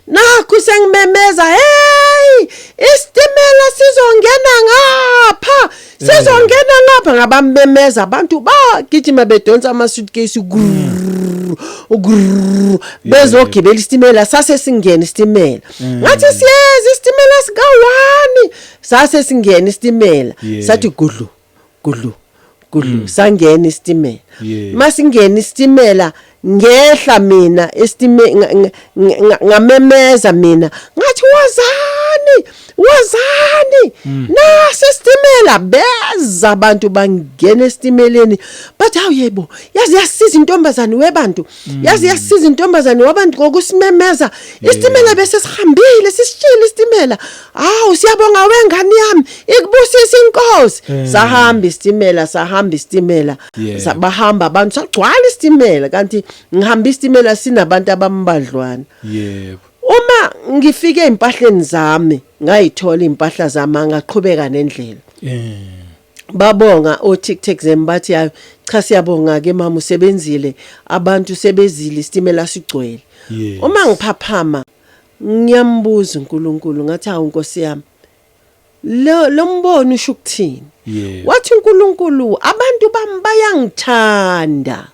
Nakhu sengimemeza, "Hey, isitimela sizongena ngapha, sizongena ngapha!" Ngabamemeza, abantu bagijima bedonsa ama suitcase, grrr, grrr, bezogibela isitimela. Sase singena isitimela. Ngathi, "Siyeza isitimela sika-1." Sase singena isitimela. Sathi gudlu gudlu gudlu, sangena isitimela. Masingena isitimela, ngehla mina esitime ngamemeza mina, ngathi, "Wozani, wozani, nasi isitimela!" Beza abantu, bangena esitimeleni, bathi, "Hawu yebo, yazi yasiza intombazane webantu, yazi yasiza intombazane wabantu ngokusimemeza. Isitimela bese sihambile, sisitshile isitimela. Hawu, siyabonga wengane yami, ikubusisa inkosi." Sahamba isitimela, sahamba isitimela. Bahamba abantu, sagcwala isitimela, kanti ngihamba isitimela sinabantu abambadlwana. Uma ngifike ezimpahleni zami, ngayithola impahla zami, ngaqhubeka nendlela. Babonga o-tic tac, bathi, "Hayi cha, siyabonga ke mama, usebenzile, abantu sebezile, isitimela sigcwele." Uma ngiphaphama, ngiyambuza uNkulunkulu, ngathi, "Hawu Nkosi yami, lo mbono usho ukuthini?" Wathi uNkulunkulu, "Abantu bami bayangithanda,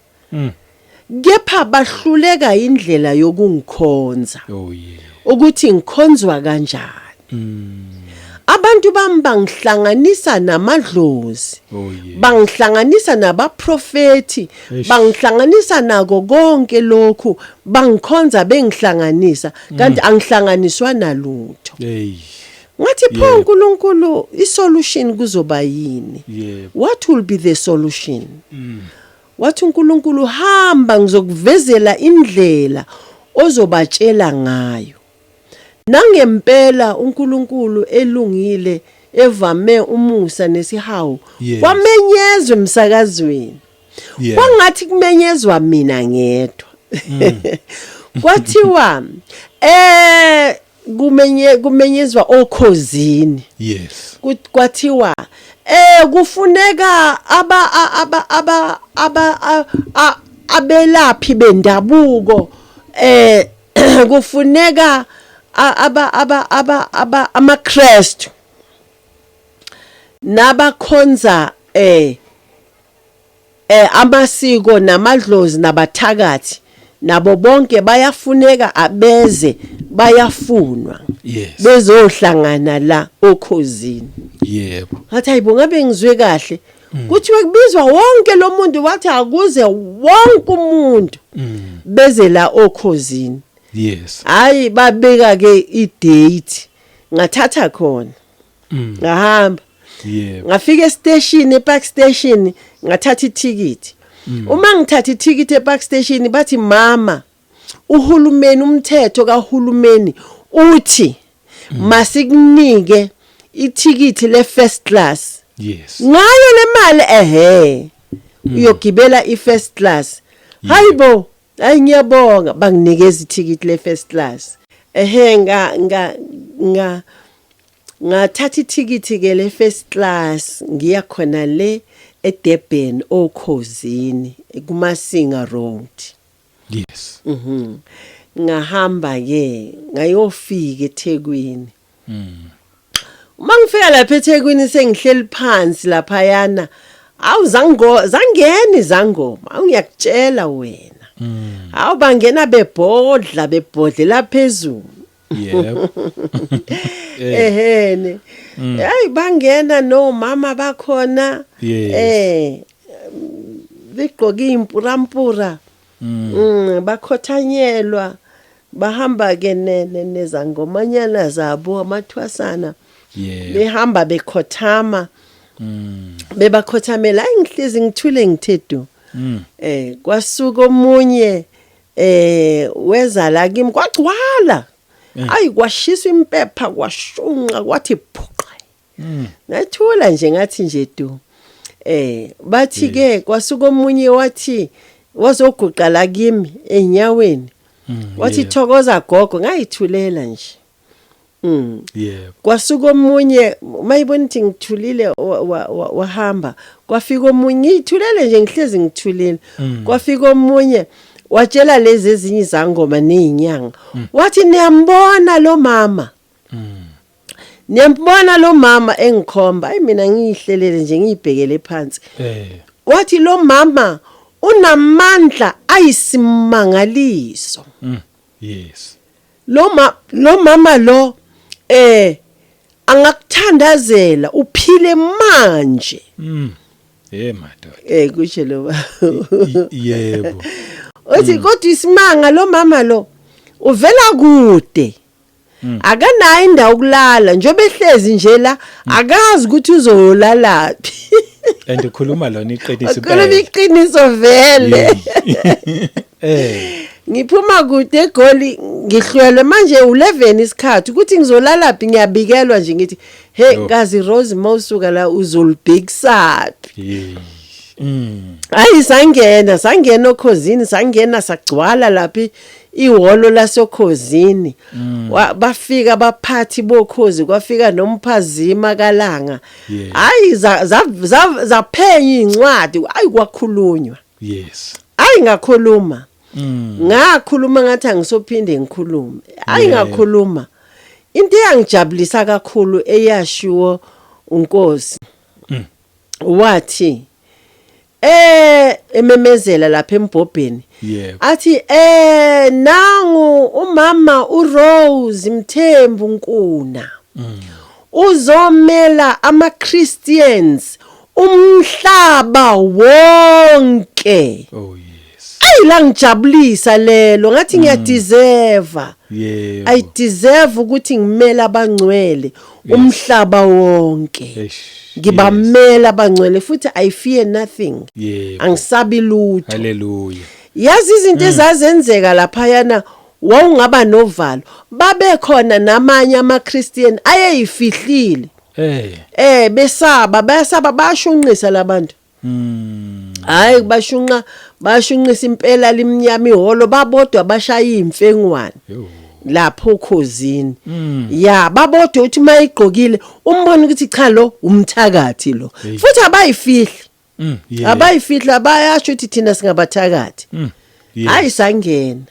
kepha bahluleka indlela yokungikhonza, ukuthi ngikhonzwa kanjani. Abantu bami bangihlanganisa namadlozi, bangihlanganisa nabaprofeti, bangihlanganisa nako konke lokhu, bangikhonza bengihlanganisa, kanti angihlanganiswa nalutho." Ngathi, "Pho, uNkulunkulu, isolution kuzoba yini? What will be the solution?" Wathi uNkulunkulu, "Hamba, ngizokuvezela indlela ozobatshela ngayo." Nangempela uNkulunkulu elungile, evame umusa nesihawu, kwamenyezwa emsakazweni. Kwangathi kumenyezwa mina ngedwa. Kwathiwa kumenyezwa okhozini. Kwathiwa kufuneka aba aba aba aba abelaphi bendabuko, kufuneka aba aba aba aba amaKristu nabakhonza amasiko namadlozi nabathakathi, nabo bonke bayafuneka, abeze, bayafunwa, bezohlangana la okhozini. Ngathi, "Hayibo, ngabe ngizwe kahle?" Kuthiwe kubizwa wonke lo muntu, wathi akuze wonke umuntu, beze la okhozini. Hayi, babeka ke idate, ngathatha khona, ngahamba. Ngafika estation, ePark Station, ngathatha ithikithi. Uma ngithatha ithikithi ePark Station, bathi, "Mama, uhulumeni, umthetho kahulumeni uthi masikunike ithikithi le first class. Ngayo le mali ehe uyogibela i-first class." Hayibo, hayi ngiyabonga, banginikeza ithikithi le first class. Ehe, nga nga nga ngathatha ithikithi ke le first class, ngiya khona le eDurban, okhozini, kuMasinga Road. Ngahamba ke, ngayofika eThekwini. Uma ngifika lapha eThekwini, sengihleli phansi laphayana, awu zango zangena izangoma, awu ngiyakutshela wena. Awu, bangena bebhodla, bebhodlela phezulu. Ehene. Hayi, bangena nomama bakhona. Begqoke impurampura. Bakhothanyelwa, bahamba ke nezangomanyana zabo, amathwasana. Behamba bekhothama. Bebakhothamela, ayi ngihlezi ngithule, ngithe du. Kwasuka omunye weza la kimi, kwagcwala. Ayi, kwashiswa impepha, kwashunqa, kwathi phuqa. Ngathula nje, ngathi nje du. Bathi ke kwasuka omunye wathi wazoguqa la kimi enyaweni. Wathi, "Thokoza gogo." Ngayithulela nje. Kwasuka omunye, mayibona ukuthi ngithulile, wahamba. Kwafika omunye, ngiyithulele nje, ngihlezi ngithulile. Kwafika omunye watshela lezi ezinye izangoma nezinyanga, wathi, "Niyambona lo mama? Niyambona lo mama?" Engikhomba. Ayi, mina ngiyihlelele nje, ngiyibhekele phansi. Wathi, "Lo mama unamandla ayisimangaliso. Lo mama lo angakuthandazela uphile manje." Hey madoda. Kusho lo. Uthi, "Kodwa isimanga, lo mama lo uvela kude, akanayo indawo okulala, njengoba ehlezi nje la, akazi ukuthi uzoyolalaphi." And ukhuluma lona iqiniso. Ukhuluma Impela. iqiniso vele. "Ngiphuma kude eGoli, ngihlwele manje u11 isikhathi, ukuthi ngizolalaphi? Ngiyabikelwa nje, ngithi hey, kazi Rose, mawusuka la uzolibhekisaphi?" Hayi, sangena oKhozini, sangena sagcwala laphi ihholo lasoKhozini. Bafika abaphathi boKhozi, kwafika nomphazima kalanga. Hayi, zaphenya incwadi, hayi, kwakhulunywa. Hayi, ngakhuluma. Ngakhuluma ngathi angisophinde ngikhulume. Hayi, ngakhuluma. Into eyangijabulisa kakhulu eyashiwo uNkosi, wathi ememezela lapha embhobheni, athi, "Nangu umama uRose Mthembu Nkuna, uzomela ama Christians umhlaba wonke." Oh yes. Ayi, la ngijabulisa lelo, ngathi ngiyadeserve. I deserve ukuthi ngimele abangcwele umhlaba wonke. Ngibamela abangcwele futhi I fear nothing. Angisabi lutho. Hallelujah. Yazi, izinto ezazenzeka laphayana, wawungaba novalo. Babe khona namanye ama-Christian ayeyifihlile. Besaba, bayasaba, bayashunqisa labantu. Hayi, bashunqa, bashunqisa impela, limnyama ihholo, babodwa bashaya imfengwane lapho Khozini. Ya, babodwa, uthi mayigqokile umbona ukuthi cha, lo umthakathi lo. Futhi abayifihli. Abayifihli, bayasho ukuthi thina singabathakathi. Hayi, sangena.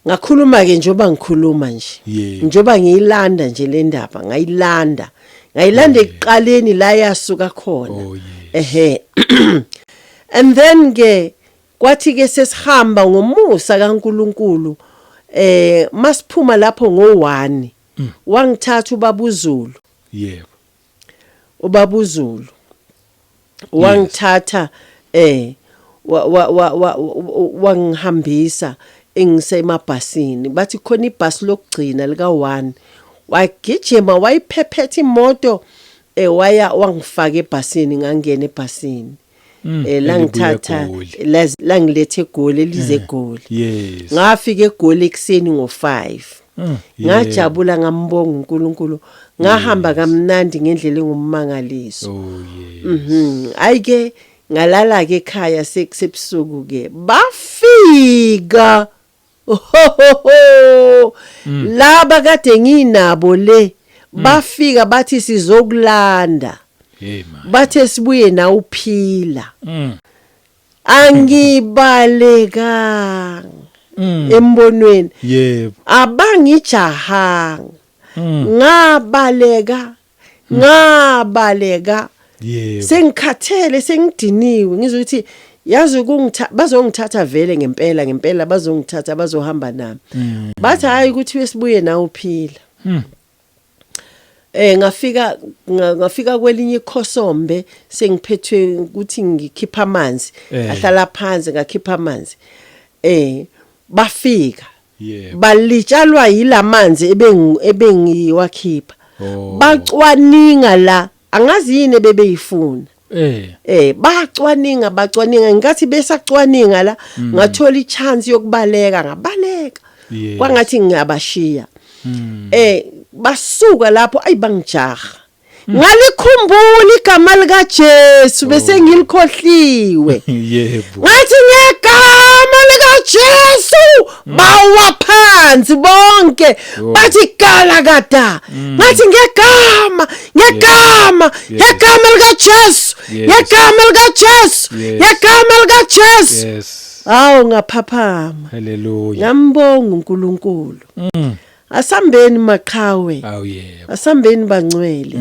Ngakhuluma ke njengoba ngikhuluma nje. Njengoba ngiyilanda nje le ndaba, ngayilanda. Ngayilanda ekuqaleni la yasuka khona. Oh yes. Ehe. And then ke kwathi ke sesihamba ngomusa kaNkuluNkulu, masiphuma lapho ngo1, wangithatha uBaba uZulu. UBaba uZulu wangithatha, wa wa wa wa- wangihambisa engisemabhasini. Bathi khona ibhasi lokugcina lika 1. Wagijima, wayiphephetha imoto, waya wangifaka ebhasini, ngangena ebhasini. Elibuya Langithatha eGoli. Langilethe eGoli, elize eGoli. Ngafika eGoli ekseni ngo5. Ngajabula, ngambonga uNkulunkulu, ngahamba kamnandi ngendlela engummangaliso. Oh yes. Hayi ke, ngalala ke ekhaya sekusebusuku ke, bafika. Ho, laba kade nginabo le, bafika bathi, "Sizokulanda." Hey man. Bathe, "Sibuye na uphila." Angibalekanga embonweni. Abangijahanga. Ngabaleka, ngabaleka. Sengikhathele, sengidiniwe, ngizwe ukuthi yazi ukungitha bazongithatha vele ngempela, ngempela bazongithatha, bazohamba nami. Bathi, "Hayi, ukuthi sibuye nawe uphila." Ngafika ngafika kwelinye ikhosombe, sengiphethwe ukuthi ngikhipha amanzi. Ahlala phansi, ngakhipha amanzi. Bafika, balitshalwa yilamanzi ebengiwakhipha. Bacwaninga la, angazi yini ebebeyifuna. Bacwaninga, bacwaninga, ngathi besacwaninga la, ngathola ichance yokubaleka, ngabaleka. Kwangathi ngiyabashiya. Basuka lapho, ayibangijaha. Ngalikhumbula igama lika Jesu bese ngilikhohliwe. Yebo. Ngathi ngegama lika Jesu bawa phansi bonke bathi galakada. Ngathi ngegama, ngegama, ngegama lika Jesu, ngegama lika Jesu, ngegama lika Jesu. Yes. Hawu, ngaphaphama. Hallelujah. Ngambonga uNkulunkulu. Asambeni maqhawe. Awu yebo. Asambeni bangcwele.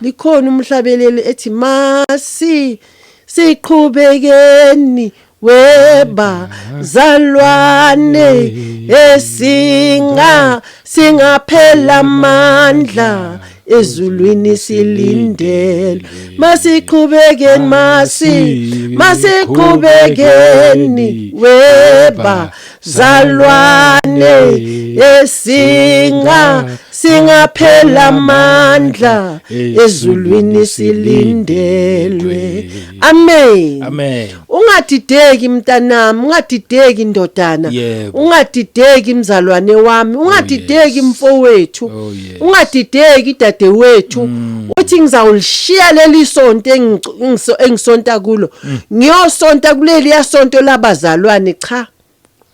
Likhona umhlabeleli ethi masi siqhubekeni weba zalwane esinga singaphela amandla ezulwini silindele. Masiqhubekeni, masiqhubekeni weba zalwane esinga singaphela amandla ezulwini silindelwe. Amen. Amen. Ungadideki mntanami, ungadideki ndodana, ungadideki mzalwane wami, ungadideki mfowethu, ungadideki dadewethu. Uthi ngizawulishiya leli sonto engisonta kulo, ngiyosonta kuleli yasonto labazalwane. Cha.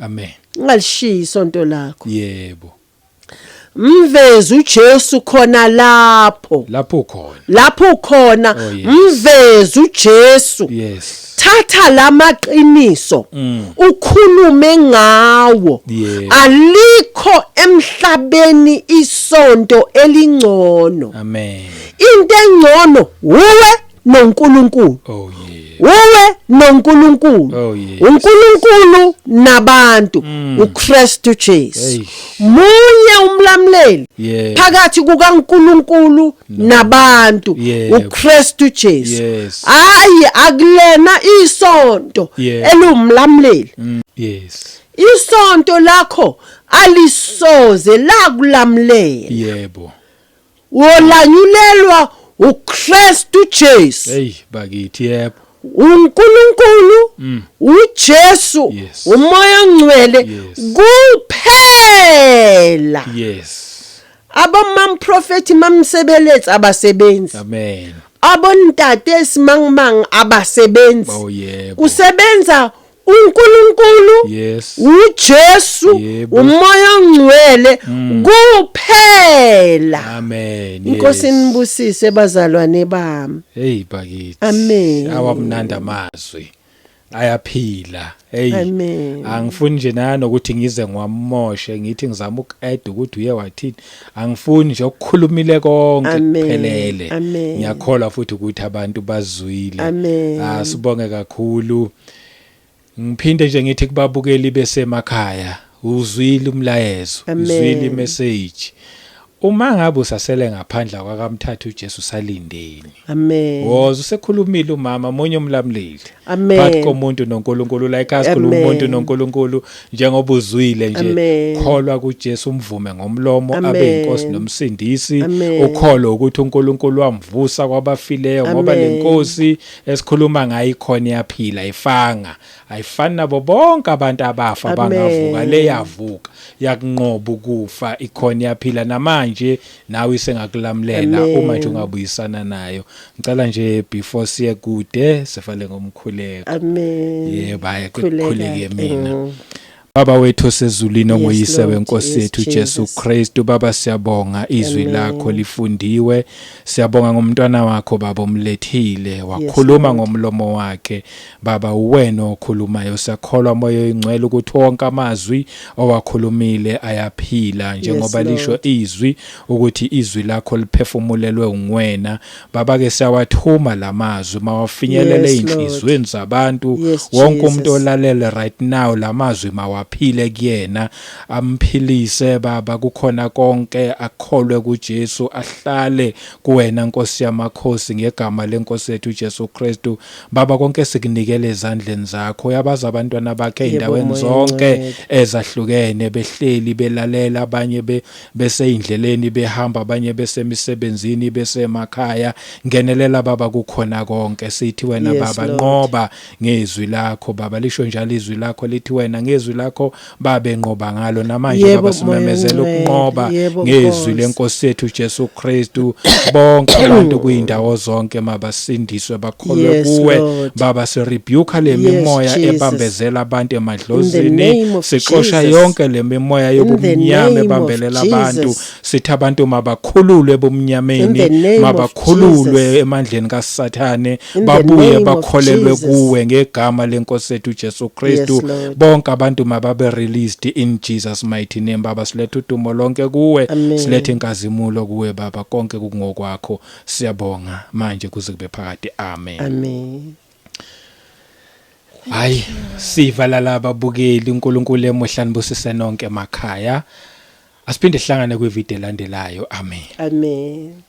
Amen. Ungalishiyi isonto lakho. Yebo. Mveze uJesu khona lapho. Lapho khona. Lapho khona. Mveze uJesu. Yes. Thatha lamaqiniso ukhulume ngawo. Alikho emhlabeni isonto elingcono. Amen. Into engcono uwe noNkulunkulu. Oh yeah. Uwe noNkulunkulu. Oh yes. uNkulunkulu nabantu, uKristu Jesu. Munye umlamleli phakathi kukaNkulunkulu nabantu, uKristu Jesu. Hayi, akulena isonto elumlamleli. Yes. Isonto lakho alisoze lakulamlela. Yebo. Wolanyulelwa uKristu Jesu. Hey bakithi, yebo. uNkulunkulu, uJesu, uMoya oNgcwele kuphela. Yes. Abomam prophet mamsebeletsi abasebenzi. Amen. Abontate simangmang abasebenzi. Oh yebo. Kusebenza uNkulunkulu, Yes. uJesu, uMoya oNgcwele kuphela. Amen. Inkosi inibusise bazalwane bami. Hey bakithi. Amen. Awamnandi amazwi. Ayaphila. Hey. Amen. Angifuni nje nanokuthi ngize ngiwamoshe, ngithi ngizama uku-add ukuthi uye wathini. Angifuni nje ukukhulumile konke kuphelele. Ngiyakholwa futhi ukuthi abantu bazwile. Asibonge kakhulu. Ngiphinde nje ngithi kubabukeli besemakhaya, uzwile umlayezo, uzwile imessage. Uma ngabe usasele ngaphandle kwakamthatha uJesu salindeni. Amen. Woza, usekhulumile umama, munye umlamleli. Amen. Phakathi komuntu noNkulunkulu, like asikhuluma umuntu noNkulunkulu, njengoba uzwile nje, kholwa kuJesu, umvume ngomlomo abe inkosi nomsindisi, ukholwa ukuthi uNkulunkulu wamvusa kwabafileyo, ngoba lenkosi esikhuluma ngayo ikhona, iyaphila, ifanga ayifani nabo bonke abantu abafa bangavuka, leyavuka yakunqoba ukufa, ikhona iyaphila namanje, nawe isengakulamlela uma nje ungabuyisana nayo. Ngicela nje before siye kude sifale ngomkhuleko. Amen. Yebo, hayi kukhuleke mina. Baba wethu osezulwini, onguyise wenkosi yethu Jesu Kristu, Baba siyabonga izwi lakho lifundiwe. Siyabonga ngomntwana wakho Baba omlethile, wakhuluma ngomlomo wakhe. Baba uwena okhulumayo, siyakholwa Moya oyingcwele ukuthi wonke amazwi owakhulumile ayaphila, njengoba lisho izwi ukuthi izwi lakho liphefumulelwe ungwena. Baba ke siyawathuma lamazwi mawafinyelele inhlizweni zabantu, wonke umuntu olalele right now lamazwi mawaphile kuyena, amphilise Baba kukhona konke, akholwe kuJesu, ahlale kuwena Nkosi yamakhosi, ngegama lenkosi yethu Jesu Kristu. Baba konke sikunikele ezandleni zakho, uyabaza abantwana bakhe endaweni zonke ezahlukene, behleli belalela, abanye beseyindleleni behamba, abanye besemisebenzini, besemakhaya. Ngenelela Baba kukhona konke, sithi wena Baba nqoba ngezwi lakho Baba, lisho njalo izwi lakho lithi wena ngezwi lakho lakho babenqoba ngalo. Namanje Yebo, Baba, simemezela Moya Ongcwele. ukunqoba Yebo, ngezwi Nkosi. lenkosi yethu Jesu Kristu. Bonke abantu kuyindawo zonke mabasindiswe, bakholwe Yes, kuwe. Lord. Baba, sirebuke le Yes, mimoya Jesus. ebambezela abantu In the emadlozini. name of Sixosha Jesus. yonke le mimoya In the yobumnyama name of ebambelela abantu. Jesus. Sithi abantu mabakhululwe In the ebumnyameni, name of mabakhululwe Jesus. emandleni kaSathane, In the babuye name of bakholelwe Jesus. kuwe ngegama lenkosi yethu Jesu Kristu. Yes, Lord. Bonke abantu mababe released in Jesus mighty name. Baba, silethe udumo lonke kuwe. Amen. Silethe inkazimulo kuwe Baba, konke kungokwakho. Siyabonga manje kuze kube phakade, amen. Amen. Hayi, sivala laba bukeli. uNkulunkulu emuhla nibusise nonke emakhaya. Asiphinde sihlangane kwivideo elandelayo, amen. Amen.